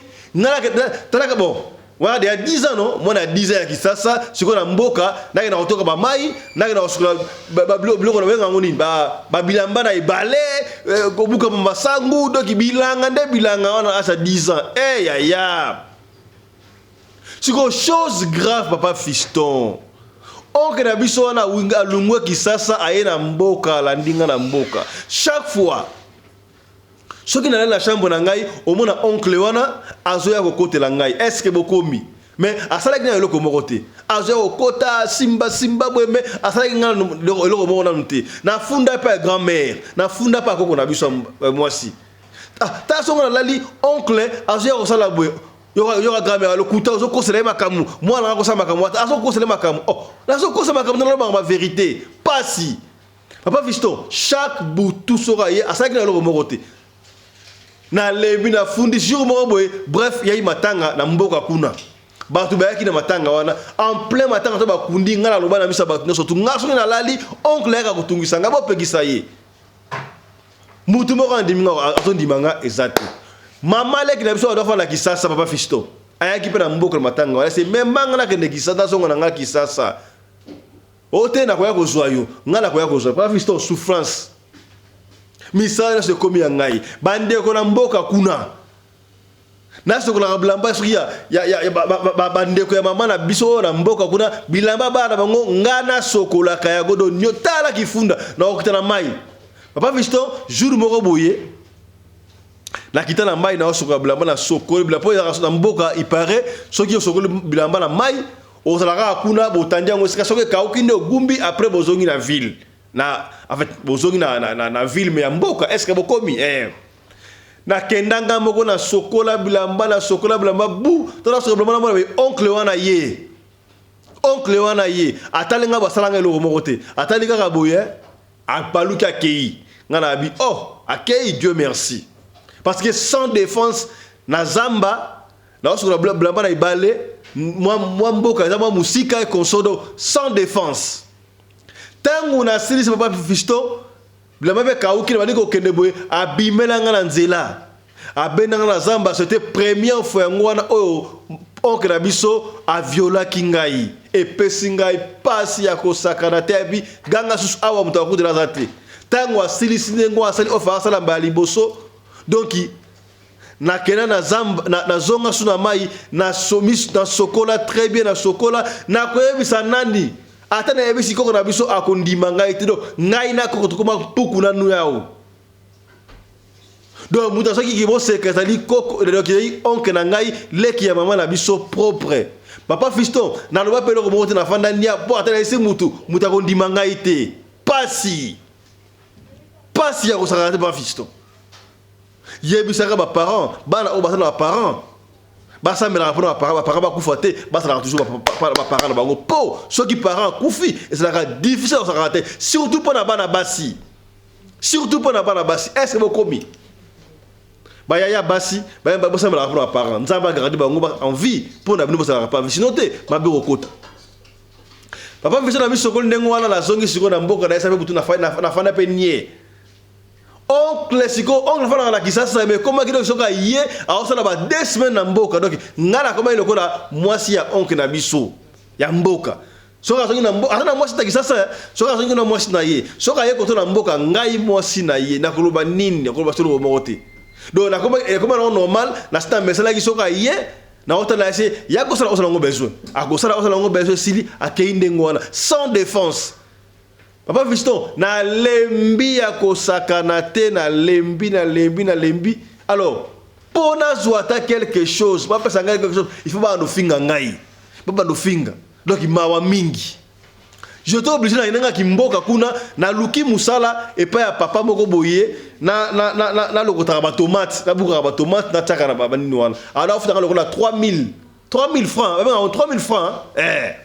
talaka bon wana deya 10 ans no mwana ya 10 ans ya kisasa sikoyo na mboka nake na kotoka bamai nake na kosukola biloko na benga yango nini babilamba na ebale eh, kobuka masangu doki bilanga nde bilanga wana asa 10 ans e eh, yaya sikoyo chose grave papa fiston onke na biso wana alungwe kisasa aye na mboka alandi nga na mboka chaque fois Soki nalali na chambre na ngai, omona oncle wana azoya kokotela ngai. Est-ce que bokomi? Mais asalaki na eloko moko te. Azoya kokota simba simba boye mais asalaki ngai eloko moko nanu te. Nafunda epai ya grand-mère, nafunda epai ya koko na biso ya mwasi. Ah, tala songo nalali oncle azoya kosala boye. Yoka yoka grand-mère lokuta ozokosela ye makambo. Mwana nga akosala makambo ata azokosela ye makambo. Oh, nazokosa makambo nalobaka ba verite. Pasi. Papa Fiston, chaque butu soki aye asalaki na eloko moko te. Nalembi nafundi jour moko boye, bref yai matanga na mboka kuna. Bato bayaki na matanga wana, en plein matanga to bakundi ngai naloba na miso ya bato nyonso tu ngai soki nalali oncle ayaka kotungisa ngai bopekisa ye. Mutu moko andimi nga azondima nga eza te. Mama leki na biso adofanda na Kisasa papa Fiston. Ayaki mpe na mboka na matanga wana, se mema nga nakende Kisasa nazonga na nga Kisasa. Oh te nakoya kozwa yo ngai nakoya kozwa papa fiston souffrance misala nyonso ekomi ya ngai bandeko na mboka kuna nasokolaka bilamba soki ya, ya, ya, ya bandeko ba, ba, ba ya mama na biso oyo na mboka kuna bilamba bana na bango ngai nasokolaka yango do nio tala kifunda nakokita na mai papa fiston jour moko boye nakita na mai naosokola bilamba nasokoli bilamba mpo ezalaka na mboka ipare soki osokoli bilamba na mai Ozala kaka kuna botandi yango esika soki ekauki nde ogumbi après bozongi na ville na en fait bozongi na, na, na, na ville mais ya mboka est ce que bokomi eh. Nakenda nga moko na sokola bilamba na sokola bilamba bu to na sokola bilamba na mona oncle wana ye oncle wana ye atali nga basala nga eloko moko te atali kaka boye abaluki akei. Nga na bi oh, akei Dieu merci. Parce que sans défense na zamba naosokola bilamba na ebale mwa, mwa mboka eza mwa mosika ekonsodo sans défense. Ntango nasilisi papa Fiston bilamba mpe kauki na bandi kokende boye abimela nga na nzela abenda nga na zamba. C'était première fois yango wana oyo oncle na biso aviolaki ngai. Epesi ngai pasi ya kosakana te. Abi ganga susu awa moto akutela aza te. Ntango asilisi ndenge asali ofa asala mbala liboso, donc nakenda na zamba, nazonga su na mai, nasokola très bien, nasokola. Nakoyebisa nani? Ata nayebisi koko na biso, akondima ngai te. Donc ngai na koko tokoma mpuku nanu yao. Donc moto asoki boseka ezali koko, donc ezali oncle na ngai, leki ya mama na biso propre. Papa Fiston, naloba mpe eloko moko te, nafanda nia mpo ata nayesi mutu, moto akondima ngai te. Pasi, pasi ya kosakana te. Papa Fiston, yebisaka baparent, bana oyo baza na baparent basambelaka mpona baparent, baparent bakufa te, basalaka toujours baparent na bango, mpo soki parent akufi ezalaka difficile kosakaka te, surtout mpo na bana basi, surtout mpo na bana basi. Est ce bokomi bayaya basi bosambelaka mpona baparent, Nzambe agarde bango en vie mpo na bino, bosalaka pa vie, sinon te mabe kokota. Papa biso na biso sokoli ndenge wana, nazongi sikoyo na mboka, nayesa mpe butu nafanda mpe nie. Oncle sikoyo, oncle afandaka na Kisasa, mais ekomaki donc soki aye aosala ba 2 semaines na mboka. Donc ngai nakomaki lokola mwasi ya oncle na biso ya mboka. Soki azongi na mboka, aza na mwasi na Kisasa, soki azongi na mwasi na ye, soki aye koto na mboka, ngai mwasi na ye, nakoloba nini? Nakoloba solobo moko te. Donc ekoma nango normal na sita mesalaki. Soki aye naotala ye se ya kosala, osala yango besoin, akosala, osala yango besoin, esili, akei ndenge wana sans défense. Papa Fiston, nalembi ya kosakana te, nalembi, nalembi, nalembi. Alors mpo nazwa ata quelque chose, bapesa ngai quelque chose, il faut babanda ofinga ngai, babanda ofinga. Donc mawa mingi, j'étais obligé na ndenge mboka kuna, naluki mosala epai ya papa moko boye, nalokotaka batomate, nabukaka batomate, natiaka na banini wana. Alors afutaka lokola 3000, 3000 francs, babengaka 3000 francs. Eh.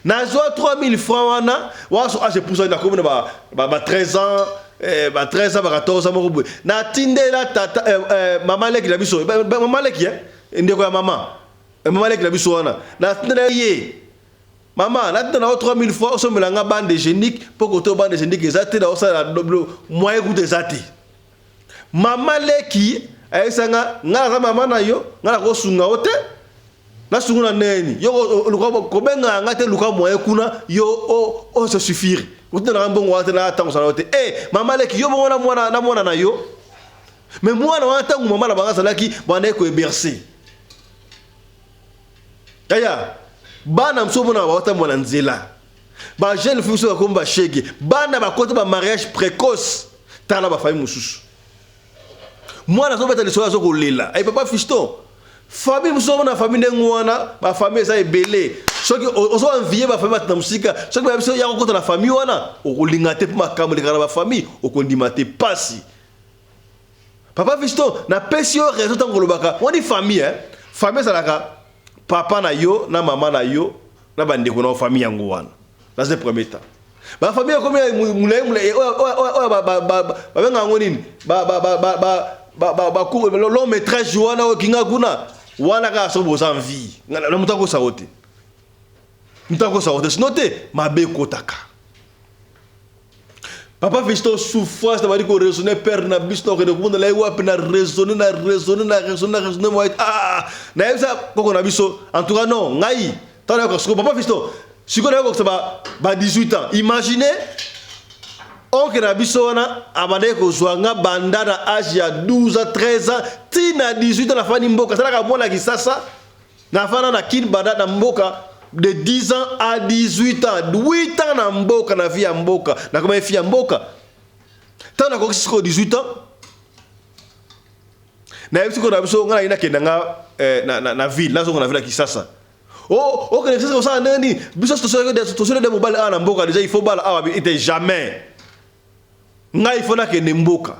Nazwa 3000 francs wana waso age epusaki, nakomi na ba 13 ans, ba 13 ans, ba 14 ans moko boye. Natindela tata, mama leki na biso, mama leki, ndeko ya mama, mama leki na biso wana, natindela ye: "Mama, natinda na yo 3000 francs, osombela nga bande hygiénique, mpo kote bande hygiénique eza te, na osala moyen kuta eza te." Mama leki ayebisanga: "Nga naza mama na yo, nga nakosunga yo te, nasungu na neni? Yo kobenga nga te, luka moyen kuna yo ose suffire, kotinda mbongo wana te, na ntango osala yo te." E mama leki, yo bongo na mwana, na mwana na yo. Mais mwana wana, ntango mama na bango azalaki, bandaki kohéberger. Yaya, bana mosusu omonaka baotambola na nzela, bajeune fille mosusu bakomi bashege, bana bakota bamariage précoce. Tala bafamille mosusu, mwana azobeta lisolo, azokolela: "Ay, papa Fiston." Famille mosusu omona famille ndenge wana, bafamille eza ebele. Soki ozo envie bafamille bato na mosika, soki bayebi so ya kokota na famille wana, okolinga te, mpo makambo elekaka na bafamille, okondima te. Pasi. Papa Fiston, napesi yo raison ntango olobaka wani famille, eh? Famille ezalaka papa na yo na mama na yo na bandeko na yo, famille yango wana dans un premier temps. Bafamille ekomi molai molai, oyo babenga yango nini, long métrage wana oyo kinga kuna wana, kaka soki boza envie na moto akosaka te, moto akosaka te, sinon te mabe ekotaka. Papa Fiston, souffrance na bali koraisonner, père na biso na kokende komona ye wapi? Na raisonne, na raisonne, na raisonne, na raisonne moi, ah, nayebisa koko na biso: "En tout cas non, ngai ntango nayoka sikoyo." Papa Fiston, sikoyo nayokokisa ba 18 ans. Imaginez, oncle na biso wana abandaki kozwa nga banda na age ya 12 ans, 13 ans, ti na 18 ans. Nafandi mboka, asalaka mwana Kisasa, nafanda na Kini, banda na mboka de 10 ans à 18 ans, 8 ans na mboka, na vie ya mboka, nakoma fi ya mboka. Ntango nakokisi sikoyo 18 ans, nayebi sikoyo na biso ngai nayi nakenda nga na ville, nazonga na ville ya Kisasa. Okende Kisasa kosala ndenge nini? Biso tosoli de mobali awa na mboka déjà, il faut bala awa ete jamais ngai, il faut nakende mboka.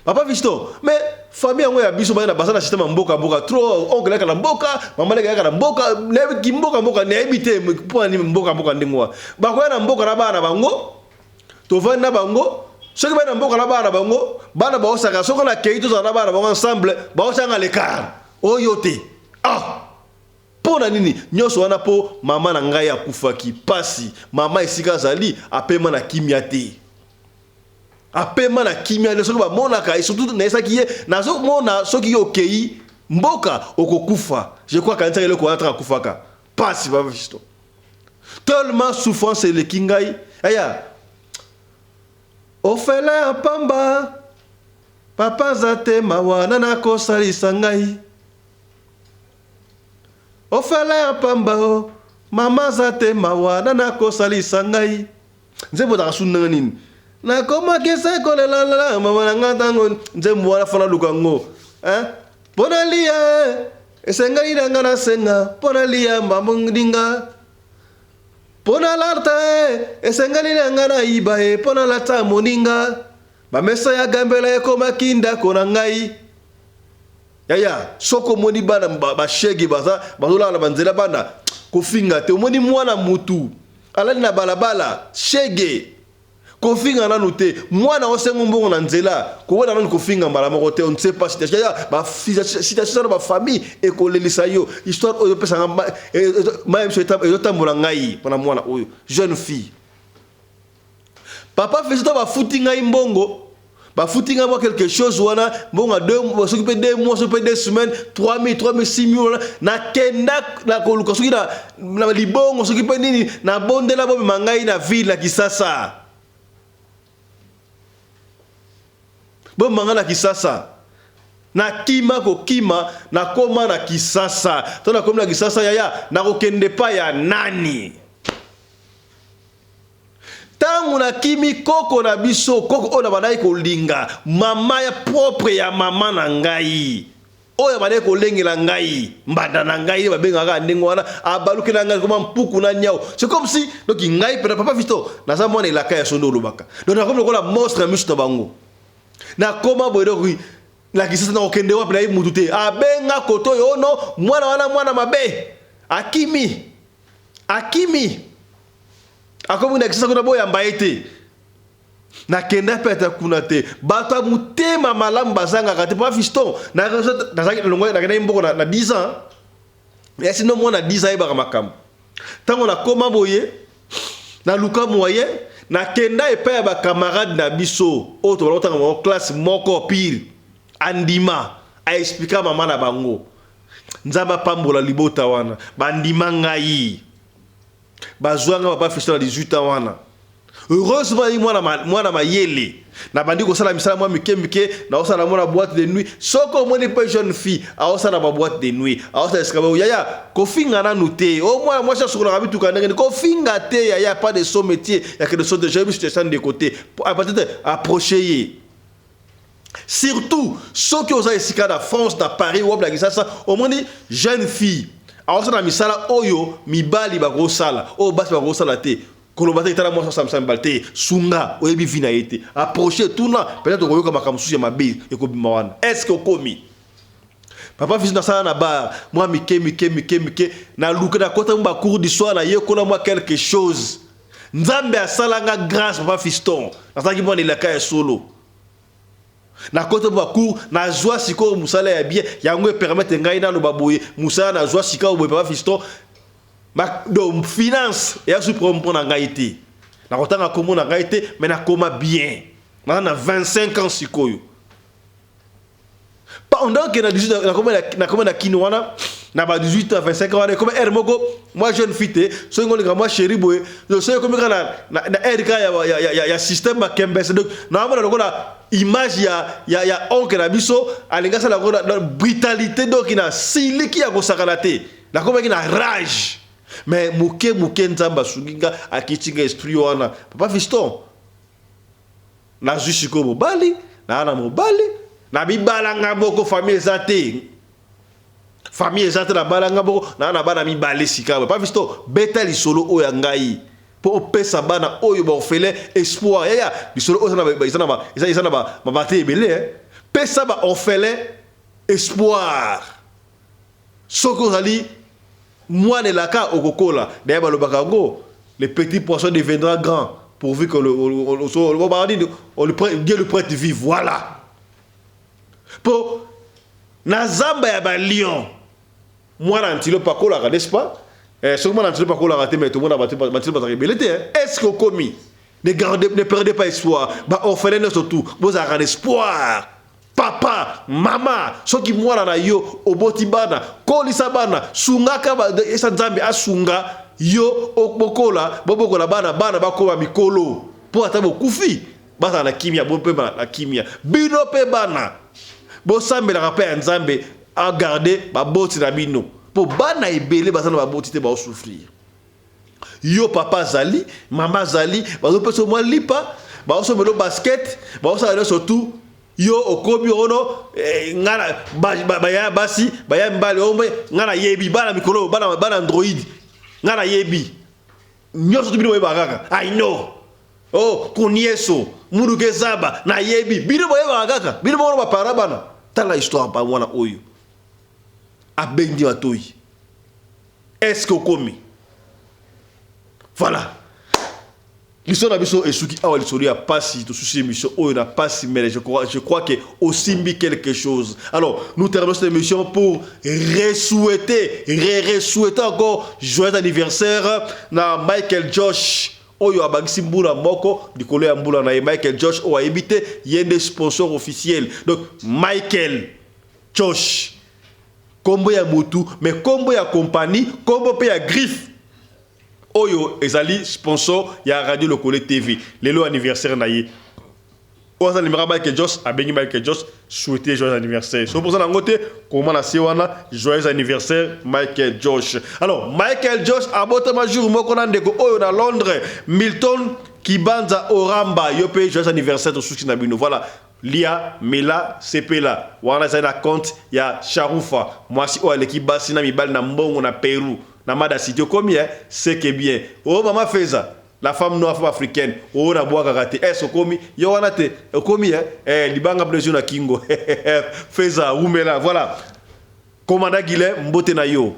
Papa Fiston, mais famille yango ya biso baya na baza na système ya mboka mboka trop. Oncle yaka na mboka, mama leki yaka na mboka, nayebi mboka mboka, nayebi te mpo na nini mboka mboka ndenge wana. Bakoya na mboka na bana na bango, tovandi na bango. Soki bana mboka na bana na bango, bana baosaka soki nakei tozala na bana bango ensemble, baosanga l'écart. Oyo te. Ah! Mpo na nini nyonso wana? Mpo mama na ngai akufaki pasi. Mama esika azali apema na kimia te. Apema na kimia te soki bamonaka et surtout nayesaki ye nazomona soki yo okei mboka okokufa. Je crois akanisaki eloko wana ntango akufaka. Pasi papa Fiston. Tellement souffrance eleki ngai. Aya ofele ya pamba papa aza te mawa nani akosalisa ngai. Ofele ya pamba o mama aza te mawa nani akosalisa ngai. Nzembo ezalaka su ndenge nini? Nakomaki se kolela mama na ngai ntango nzembo wana fana luka ngo hein? Mpo nalia eh, esengeli na ngai nasenga mpo nalia mamoninga mpo nalarta eh, esengeli na ngai nayiba eh, mpo nalata moninga bamesa ya gambela ekomaki ndako na ngai. Yaya soki omoni bana bashege baza bazolala na banzela bana kofinga te omoni mwana mutu alali na balabala shege kofinga nanu te mwana osengo mbongo na nzela kowela nanu kofinga mbala moko te on ne sait pas situation yaya ba situation na ba famille ekolelisa yo histoire oyo epesanga maye miso ezotambola ngai mpona mwana oyo jeune fille Papa Fiston bafuti ngai mbongo bafuti ngai mwa quelque chose wana mbongo ya deux soki mpe deux mois soki mpe deux semaines 3000 3000 6000 wana nakenda na koluka soki na, na libongo soki mpe nini nabondela bomema ngai na ville na Kisasa bomema ngai na Kisasa nakima kokima nakoma na Kisasa to nakomi na Kisasa yaya nakokende pa ya nani Tango nakimi koko na biso, koko oyo nabandaki kolinga, mama ya propre ya mama na ngai, oyo abandaki kolengela ngai, mbanda na ngai nde babengaka kaka ndenge wana, abalukela ngai koma mpuku na niau. C'est comme si donc ngai pena papa Fiston, naza mwana elaka ya sondo olobaka. Donc nakomi lokola monstre na miso na bango. Nakoma boye donc na Kinshasa nakokende wapi nayebi mutu te. Abenga koto oyo oh non, mwana wana mwana mabe. Akimi. Akimi. Akomi na Kinshasa kuna boyamba ye te. Nakenda mpe ata kuna te. Bato ya motema malamu bazangaka te. Papa Fiston, nazalaki longwa nakendaki mboko na, na 10 ans. Yasi no mwana 10 ans ayebaka makambo. Ntango nakoma boye, naluka moyen, nakenda epai ya ba camarade na biso oyo tobanda kotanga bango classe moko pire. Andima, a explika mama na bango. Nzambe apambola libota wana. Bandima ngai. Bazwa nga papa Fiston na 18 ans wana. Heureusement ye mwana mwana mayele. Nabandi kosala misala mwa mike mike, naosala mwa na boîte de nuit. Soki omoni mpe jeune fille aosala ba boîte de nuit, aosala esika boye, yaya kofinga nanu te. O mwana mwasi asukolaka mituka ndenge nini? Kofinga te yaya, pas de sot métier ya que de sot de jeu, situation ndeko te. Peut-être approcher ye. Surtout soki oza esika na France na Paris wapi na Kinshasa omoni jeune fille aosala misala oyo mibali bakosala oyo basi bakosala te koloba te tala mwasi asala misala mibali te sunga oyebi vie na ye te approche tuna peut-être okoyoka makambo mosusu ya mabe ekobima wana est ce que okomi papa fils nasala na bar mwa mike mike mike mike naluka nakota mwa bacours du soir nayekola mwa quelque chose nzambe asala nga grâce papa fiston nazalaki mwana elaka ya solo Nakota ba cours, nazwa sikoyo mosala ya bien, yango e permettre ngai naloba boye, mosala nazwa sikoyo boye papa fiston, ma, donc finance eya su problème mpo na ngai te. Nakotanga kombo na ngai te, mais nakoma bien. Naza na 25 ans sikoyo. Pendant que na 18 nakoma nakoma na kino wana na ba 18 ans 25 ans wana ekoma heure moko moi jeune fille te soki ngolinga moi chérie boye soki ekomi kaka na, na, na heure kaka ya, ya, ya, ya, ya système makembese donc naomona lokola image ya, ya, ya oncle na biso alingi asala yango na, na brutalité donc na siliki ya kosakana te nakomaki na rage mais moke moke nzambe asungi nga akiti nga esprit wana papa fiston Nazwi sikoyo mobali, naa na mobali, na mibala nga moko famille eza te. Famille eza te na bala nga moko, naa na bana mibale sika. Papa Fiston, beta lisolo oyo ya ngai po opesa bana oyo ba orphelin espoir. Yaya, lisolo oyo eza na ba eza na ba mabate ebele eh. Pesa ba orphelin espoir. Soki ozali mwana elaka okokola. D'ailleurs balobaka yango, le petit poisson deviendra grand. Pourvu que le, on, on, Dieu le prête vie, voilà. Po na zamba ya ba lion, mwana antilope akolaka, n'est-ce pas? Eh, soki mwana antilope akolaka te, mais tomona bato antilope bazalaka ebele te. Est-ce que okomi? Ne gardez, ne perdez pas espoir. Ba orphelin nyonso tout, bozalaka na espoir. Papa, mama, soki mwana na yo oboti bana, kolisa bana, sungaka esa Nzambe asunga yo obokola, bobokola bana, bana bakoma mikolo mpo ata bokufi bazala na kimia, bo mpe na kimia. Bino mpe bana, bosambelaka mpe ya Nzambe agarde baboti na bino, mpo bana ebele baza na baboti te, baosouffrir. Yo papa azali, mama azali, bazopesa mwa lipa, baosomela basket, baosala nyonso tu. Yo okomi ono eh, nga baya basi, baya mibali ombe, nga nayebi bana mikolo, bana, bana android, nga nayebi nyonso tu. Bino boyebaka kaka, I know. Oh, kunieso muduka ezaba, nayebi bino boyebaka kaka, bino bongo bapara bana. Tala histoire pa mwana oyo abendi matoi. Est-ce que okomi? Voilà, lisolo na biso esuki awa. Lisolo ya pasi, tosusi émission oyo na pasi, mais je crois que osimbi quelque chose. Alors nous terminons cette émission pour re-souhaiter, re-re-souhaiter encore joyeux anniversaire na Michael Josh oyo abakisi mbula moko likolo ya mbula na ye. Michael Josh oyo ayebi te, ye nde sponsor officiel. Donc Michael Josh, kombo ya motu, mais kombo ya compagnie, kombo mpe ya griffe oyo ezali sponsor ya Radio Lokole TV. Lelo anniversaire na ye. Oyo aza numéro ya Michael Josh, abengi Michael Josh, souhaiter joyeux anniversaire. So mpoza nango te, koma na se wana joyeux anniversaire Michael Josh. Alors Michael Josh abotama jour moko na ndeko oyo na Londres, Milton Kibanza Oramba. Yo mpe joyeux anniversaire, tosuki na bino. Voilà, lia, mela, sepela. Wana ezali na compte ya Sharufa, mwasi oyo aleki basi na mibali na mbongo na Peru, na Mada City. Okomi, eh? C'est que bien. O mama Feza, la femme noire, femme africaine oyo nabwakaka te, es okomi yo wana te, okomi, eh? Eh, libanga plaisir na kingo. Feza, umela. Voilà, commandant Guilin, mbote na yo.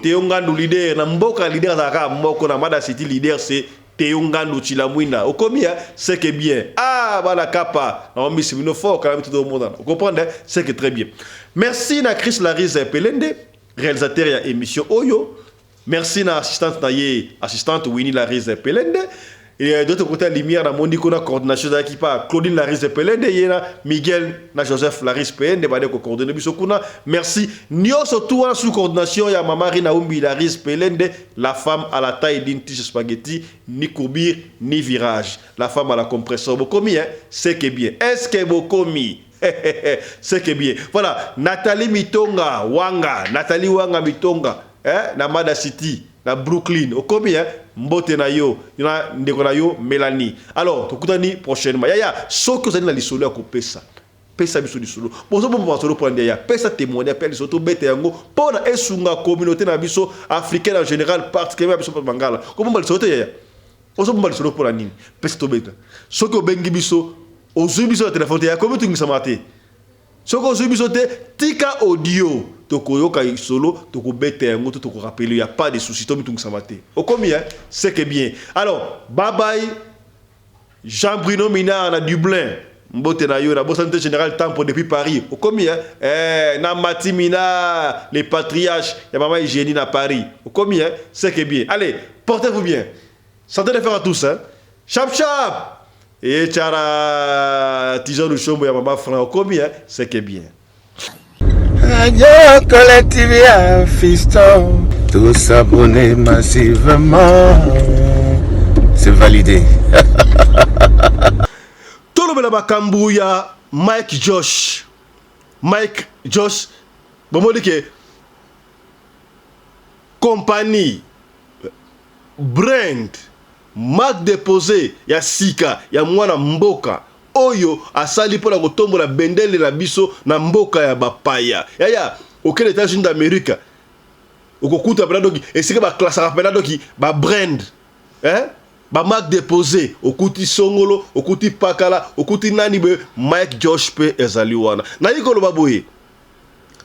Teo Ngandu, leader na mboka. Leader azalaka moko na Mada City, leader c'est Teo Ngandu Chilamwina. Okomi, hein? C'est que bien. Ah, bana kapa na omisi bino fort quand même, tout le monde comprendre, hein? C'est que très bien. Merci na Chris Larise Pelende, réalisateur ya émission oyo. Merci na assistante na ye, assistante Winnie Larise Pelende. Et d'autre côté lumière na mondi kuna, coordination ezalaki pa Claudine Larise Pelende, ye na Miguel na Joseph Larise Pelende bade ko coordonner biso kuna. Merci nyonso tout wana sous coordination ya mama Rina Umbi Larise Pelende, la femme à la taille d'une tige spaghetti, ni courbure ni virage, la femme à la compresseur. Bokomi, hein? C'est que bien. Est-ce que bokomi? C'est que bien. Voilà, Nathalie Mitonga Wanga, Nathalie Wanga Mitonga, hein, na Mada City, na Brooklyn. Okomi, hein? Mbote na yo na ndeko na yo Mélanie. Alors tokutani prochainement. Yaya, soki ozali na lisolo ya kopesa, pesa biso lisolo. Bozobomba masolo mpona nde? Ya pesa témoignage mpe lisolo, tobeta yango mpona esunga communauté na biso africaine en général, particulièrement biso mpe bangala. Kobomba lisolo te, yaya. Ozobomba lisolo mpona nini? Pesa, tobeta. Soki obengi biso, ozwi biso na telefone te, ya komi tungisama te. Soki ozwi biso te, tika audio, tokoyoka solo, tokobeta yango to tokorappeler, ya pas de souci, tomitungisama te. Okomi, hein? C'est que bien. Alors bye bye. Jean Bruno Minard na Dublin, mbote na yo. Nabosani te Général Tempo depuis Paris. Okomi, hein? Eh, na Mati Minard, les patriarches ya mama Eugénie na Paris. Okomi, hein? C'est que bien. Allez, portez-vous bien. Santé de fer à tous, hein? Chap chap et tchara Tijan Lushombo ya mama Franc. Okomi, hein? C'est que bien. Radio Collective à Fiston. Tous abonnés massivement. C'est validé. Tolobela makambo ya Mike Josh. Mike Josh, bomoni ke compagnie, brand, marque déposée ya sika ya mwana mboka oyo asali mpona kotombola bendele na biso na mboka ya bapaya. Yaya, okende États-Unis d'Amérique, okokuta mpena doki esika baklasaka mpena doki babrand, eh? Bamarque déposé. Okuti songolo, okuti pakala, okuti nani boye. Mike Josh mpe ezali wana. Nayi koloba boye.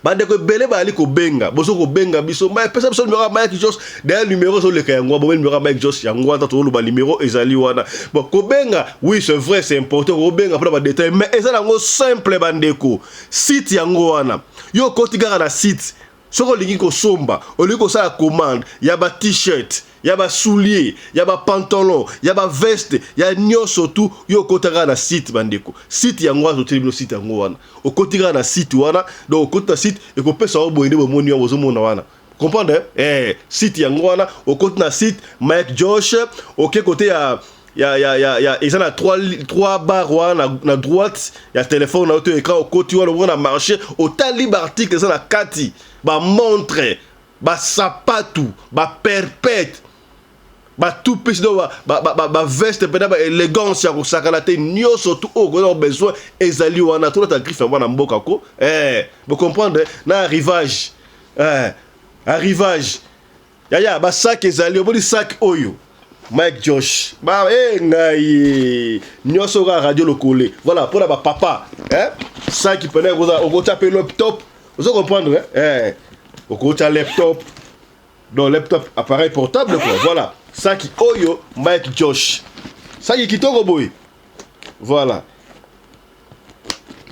Bandeko ebele bayali kobenga, bozo kobenga biso, mais pesa biso numéro ya Mike Joss. D'ailleurs numéro ezoleka yango, bomoni numéro ya Mike Joss yango wana, tozoloba numéro ezali wana. Bon, kobenga, oui c'est vrai, c'est important kobenga mpona badetail, mais eza nango simple bandeko. Site yango wana, yo okoti kaka na site. Soki olingi kosomba, olingi kosala commande ya ba t-shirt, ya ba soulier, ya ba pantalon, ya ba veste, ya nyonso tu, yo okota kaka na site bandeko. Site yango wana, toteli bino site yango wana. Okoti kaka na site wana, donc okoti na site, ekopesa yo boye nde bomoni yango, bozomona wana. Comprendre eh? Site yango wana, okoti na site Mike Josh, oke kote ya eza na 3 barre wana na droite ya telefone na yo to écran. Okoti wana, omona na marché, otali baarticle eza na kati, bamontre, basapatu, baperpète, batupesi, donc baveste mpena baélégance ya kosakana te. Nyonso tu oyo okoza besoin ezali wana. Tolata griffe ya mwana mboka ko eh, bocomprendre na arrivage eh, arrivage yaya. Basac ezali, omoni sac oyo Mike Josh ba e ngai nyonso kaka Radio Lokole. Voilà, mpona bapapa eh? Saki pene okotya mpe laptop, ozo comprendre eh? Okotya laptop, donc laptop, appareil portable quoi. Voilà, saki oyo Mike Josh, saki kitoko boye. Voilà,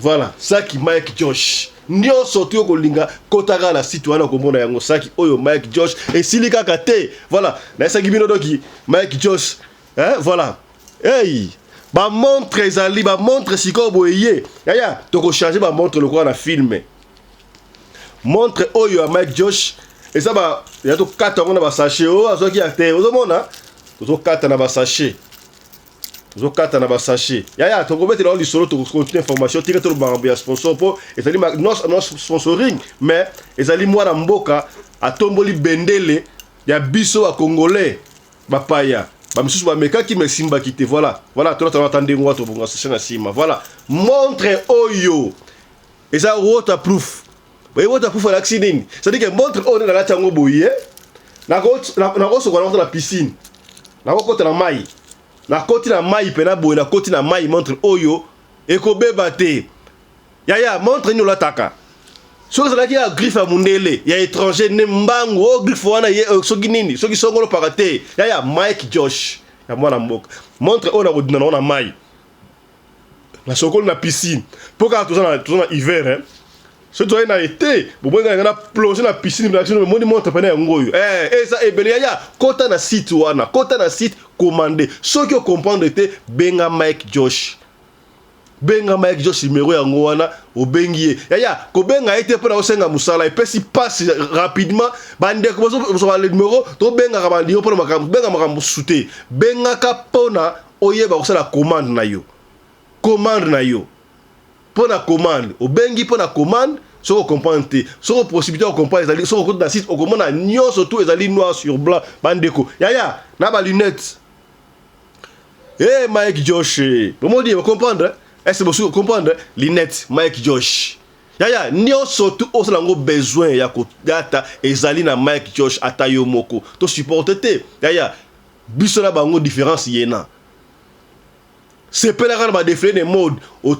voilà, saki Mike Josh. Nyonso tu okolinga, kota kaka na site wana, okomona yango. Saki oyo Mike Josh esili kaka te. Voilà, nayesaki bino doki Mike Josh hein? Voilà, hey, bamontre ezali, bamontre sikoyo boye ye yaya, tokochange bamontre lokola na film. Montre oyo ya Mike Josh eza ba ya tokata yango na basachet oyo azwaki ya te. Ozomona, tozokata na basachet, tozokata na basachet yaya. Tokobetela yango lisolo, tokocontinue information. Tika toloba makambo ya sponsor, mpo ezali non sponsoring, mais ezali mwana mboka atomboli bendele ya biso bacongolais bapaya. Bamisusu bamekaki mais esimbaki te. Voilà, voilà, tolata ata ndenge wana, tobonga sachet na nsima. Voilà, montre oyo eza waterproof. Boye waterproof alakisi nini? C'est-à-dire que montre oyo nde nalati yango boye, nakosokola nakota na piscine, nakokota na mai, nakoti na mai mpena boye, nakoti na mai, montre oyo ekobeba te yaya. Montre nini olataka? Soki ezalaki ya griffe ya mundele, ya étranger, nde mbangu oyo griffe wana ye soki nini, soki songolo paka te yaya. Mike Josh ya mwana mboka, montre oyo nakodina nango na mai, nasokoli na piscine, mpo kaka toza na hiver hein. Soki tozali na été, bomoi ngai na plonge na piscine na biso. Moni montre pene yango oyo eh, eza ebele yaya. Kota na site wana, kota na site, commande. Soki ocomprendre te, benga Mike Josh, benga Mike Josh, numéro yango wana, obengi ye yaya. Kobenga ye te mpona osenga mosala, epesi passe rapidement. Bandeko bozwa numéro, tobengaka bandimo mpona makambo, benga makambo mosusu te. Bengaka mpona oyeba kosala commande na yo, commande na yo, mpo na commande. Obengi mpo na commande. Soki ocomprendre te, soki possibilité ya comprendre ezali, soki okoti na site, okomona nyonso tu ezali noir sur blanc bandeko yaya, na balunette. Hey, Mike Josh, bomoni, bocomprendre, est-ce bosu comprendre? Lunette Mike Josh yaya, nyonso tu osala yango besoin ya kodata ezali na Mike Josh. Ata yo moko tosupporte te yaya, biso na bango différence yena. Sepelaka na badéfilé de mode.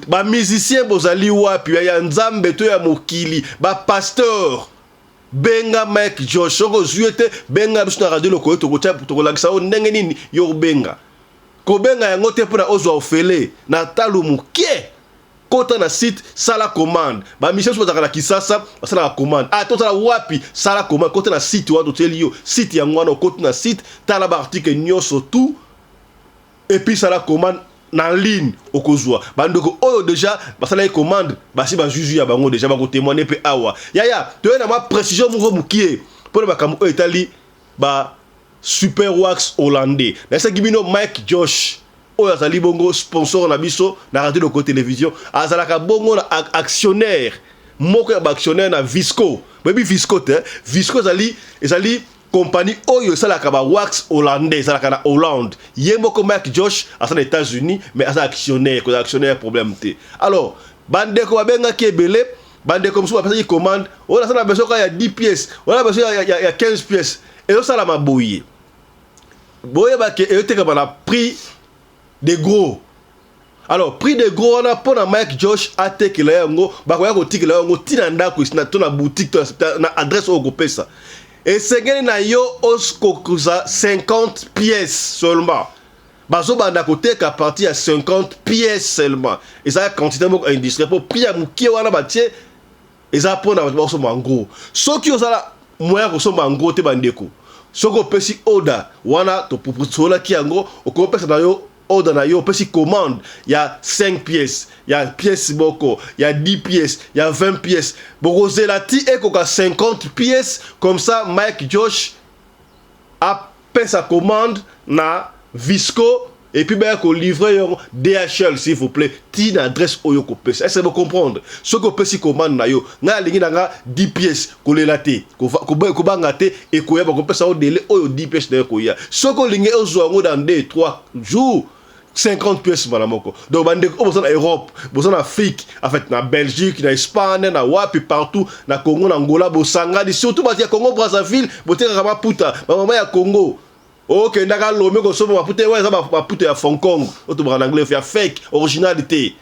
Bamusicien bozali wapi ya Nzambe to ya mokili? Bapasteur, benga Mike Josh. Soki ozwi ye te, benga biso na Radio Lokole, tokolakisa yo ndenge nini yo kobenga. Kobenga yango te mpona ozwa ofele na talo moke. Kota na site, sala commande. Bamission mosusu bazalaka na Kisasa, basalaka commande. Ah, tozala wapi? Sala commande, kota na site wana, totieli yo site yango wana. Okoti na site, tala baarticle nyonso tout et puis sala commande na ligne, okozwa. Bandeko oyo déjà basalaki commande, basi bajuju ya bango déjà bakotémoigne mpe awa yaya. Toye na mwa précision moko mokie mpona makambo oyo etali ba super wax hollandais. Nayesaki bino Mike Josh oyo azali bongo sponsor na biso na Radio Loko Télévision, azalaka bongo na actionnaire, moko ya baactionnaire na Visco. Boyebi Visco te? Visco ezali compagnie oyo esalaka ba wax hollandais, ezalaka na Hollande. Ye moko Mike Josh aza na États-Unis, mais aza actionnaire. Kozala actionnaire, problème te. Alors bandeko babengaki ebele, bandeko mosusu bapesaki commande oyo naza na besoin kaka ya 10 pièces, oyo na besoin ya 15 pièces. Ezosalama boye, boyebake ezotekama na prix de gros. Alors prix de gros wana mpo na Mike Josh atekela yango, bakoya kotikela yango ntina ndako to na boutique to na adresse oyo okopesa. Esengeli na yo okokuza 50 pièces seulement. Bazobanda koteka partir ya 50 pièces seulement. Eza quantité moko industrielle mpo prix ya mokie wana batie eza mpona bato bakosomba yango. Soki ozala moyen ya kosomba yango te, bandeko, soki opesi order wana, tosolaki yango, okopesa na yo order na yo, opesi commande ya 5 pièces, ya pièce moko, ya 10 pièces, ya 20 pièces, bokozela ti ekoka 50 pièces. Comme ça Mike Josh apesa commande na Visco et puis baya kolivrer yango DHL, s'il vous plaît, ti na adresse oyo kopesa. Est-ce que comprendre? Soki opesi commande na yo, ngai alingi na nga 10 pièces, kolela te, kobanga te, ekoya. Bakopesa yo délai oyo 10 pièces na yo koya. Soki olingi ozwa yango dans 2 3 jours, 50 pièces mbala moko. Donc bandeko oyo boza na Europe, boza na Afrique, en fait na Belgique, na Espagne, na wapi partout, na Congo, na Angola, bosangani, surtout bato ya Congo Brazzaville, botekaka maputa, bamama ya Congo, okendaka Lome kosomba maputa oyo eza maputa ya Hong Kong, oyo tobaka na anglais ya fake, original te.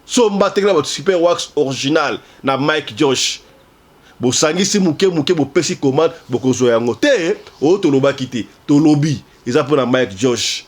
Somba, tekela bato Super Wax original na Mike Josh. Bosangisi moke moke, bopesi commande, bokozwa yango te. Oyo tolobaki te, tolobi eza mpona Mike Josh,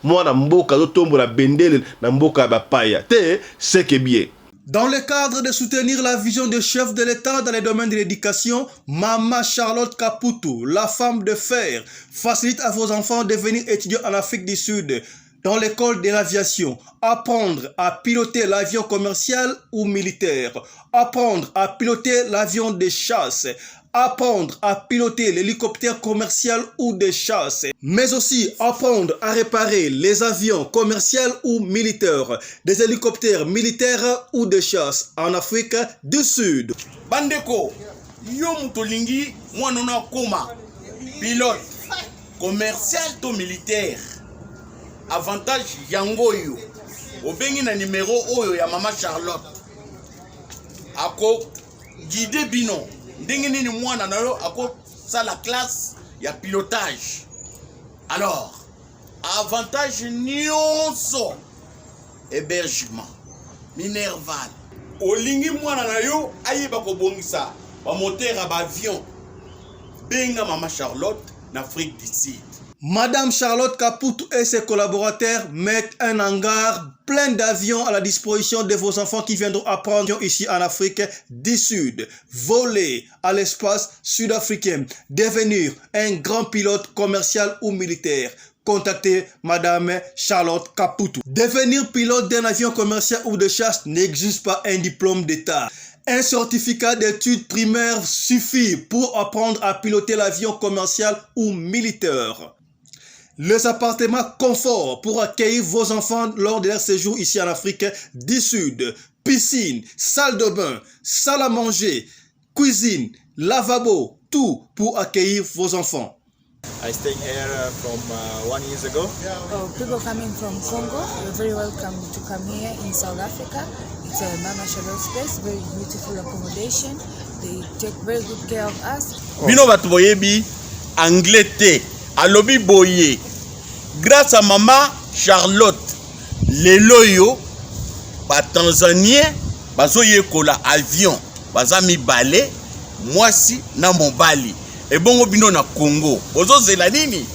mwana mboka azotombola bendele na mboka ya bapaya te. Seke bien. Dans le cadre de soutenir la vision du chef de l'État dans les domaines de l'éducation, Mama Charlotte Kaputu, la femme de fer, facilite à vos enfants de venir étudier en Afrique du Sud dans l'école de l'aviation, apprendre à piloter l'avion commercial ou militaire, apprendre à piloter l'avion de chasse, apprendre à piloter l'hélicoptère commercial ou de chasse, mais aussi apprendre à réparer les avions commerciaux ou militaires, des hélicoptères militaires ou de chasse en Afrique du Sud. Bandeko, yo moto olingi mwana ono akóma pilote commercial to militaire, avantage yango oyo. Obengi na nimero oyo ya Mama Charlotte, akoguider bino ndenge nini mwana na yo akosala classe ya pilotage. Alors avantage nyonso, hébergement, minerval. Olingi mwana na yo ayeba kobongisa bamoteur ya baavion, benga Mama Charlotte na Afrique du Sud. Madame Charlotte Kaputu et ses collaborateurs mettent un hangar plein d'avions à la disposition de vos enfants qui viendront apprendre ici en Afrique du Sud, voler à l'espace sud-africain, devenir un grand pilote commercial ou militaire. Contactez Madame Charlotte Kaputu. Devenir pilote d'un avion commercial ou de chasse n'exige pas un diplôme d'État. Un certificat d'études primaires suffit pour apprendre à piloter l'avion commercial ou militaire. Les appartements confort pour accueillir vos enfants lors de leur séjour ici en Afrique du Sud. Piscine, salle de bain, salle à manger, cuisine, lavabo, tout pour accueillir vos enfants. I stay here from 1 years ago. Oh, people coming from Congo, you're very welcome to come here in South Africa. It's a Mama Charlotte space, very beautiful accommodation. They take very good care of us. Bino bato boyebi anglais te, alobi boye: grâce à Mama Charlotte, lelo oyo batanzanien bazoyekola avion, baza mibale, mwasi na mobali. Ebongo bino na Congo bozozela nini?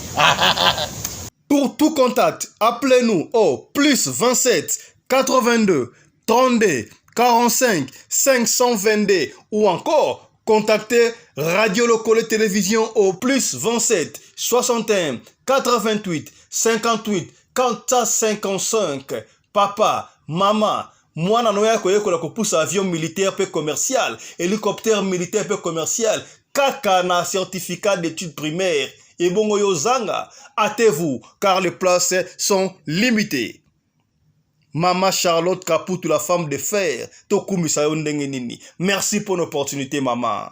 Pour tout contact, appelez-nous au plus 27 82 32 45 522 ou encore contactez Radio Lokole Télévision au plus 27 61 88 58 455. Papa, maman, mwana no ya koyekola kopusa avion militaire pe commercial, hélicoptère militaire pe commercial, kaka na certificat d'études primaires. Ebongo yo zanga, hâtez-vous car les places sont limitées. Mama Charlotte Kaputu, la femme de fer, tokumisa yo ndenge nini. Merci pour l'opportunité, maman.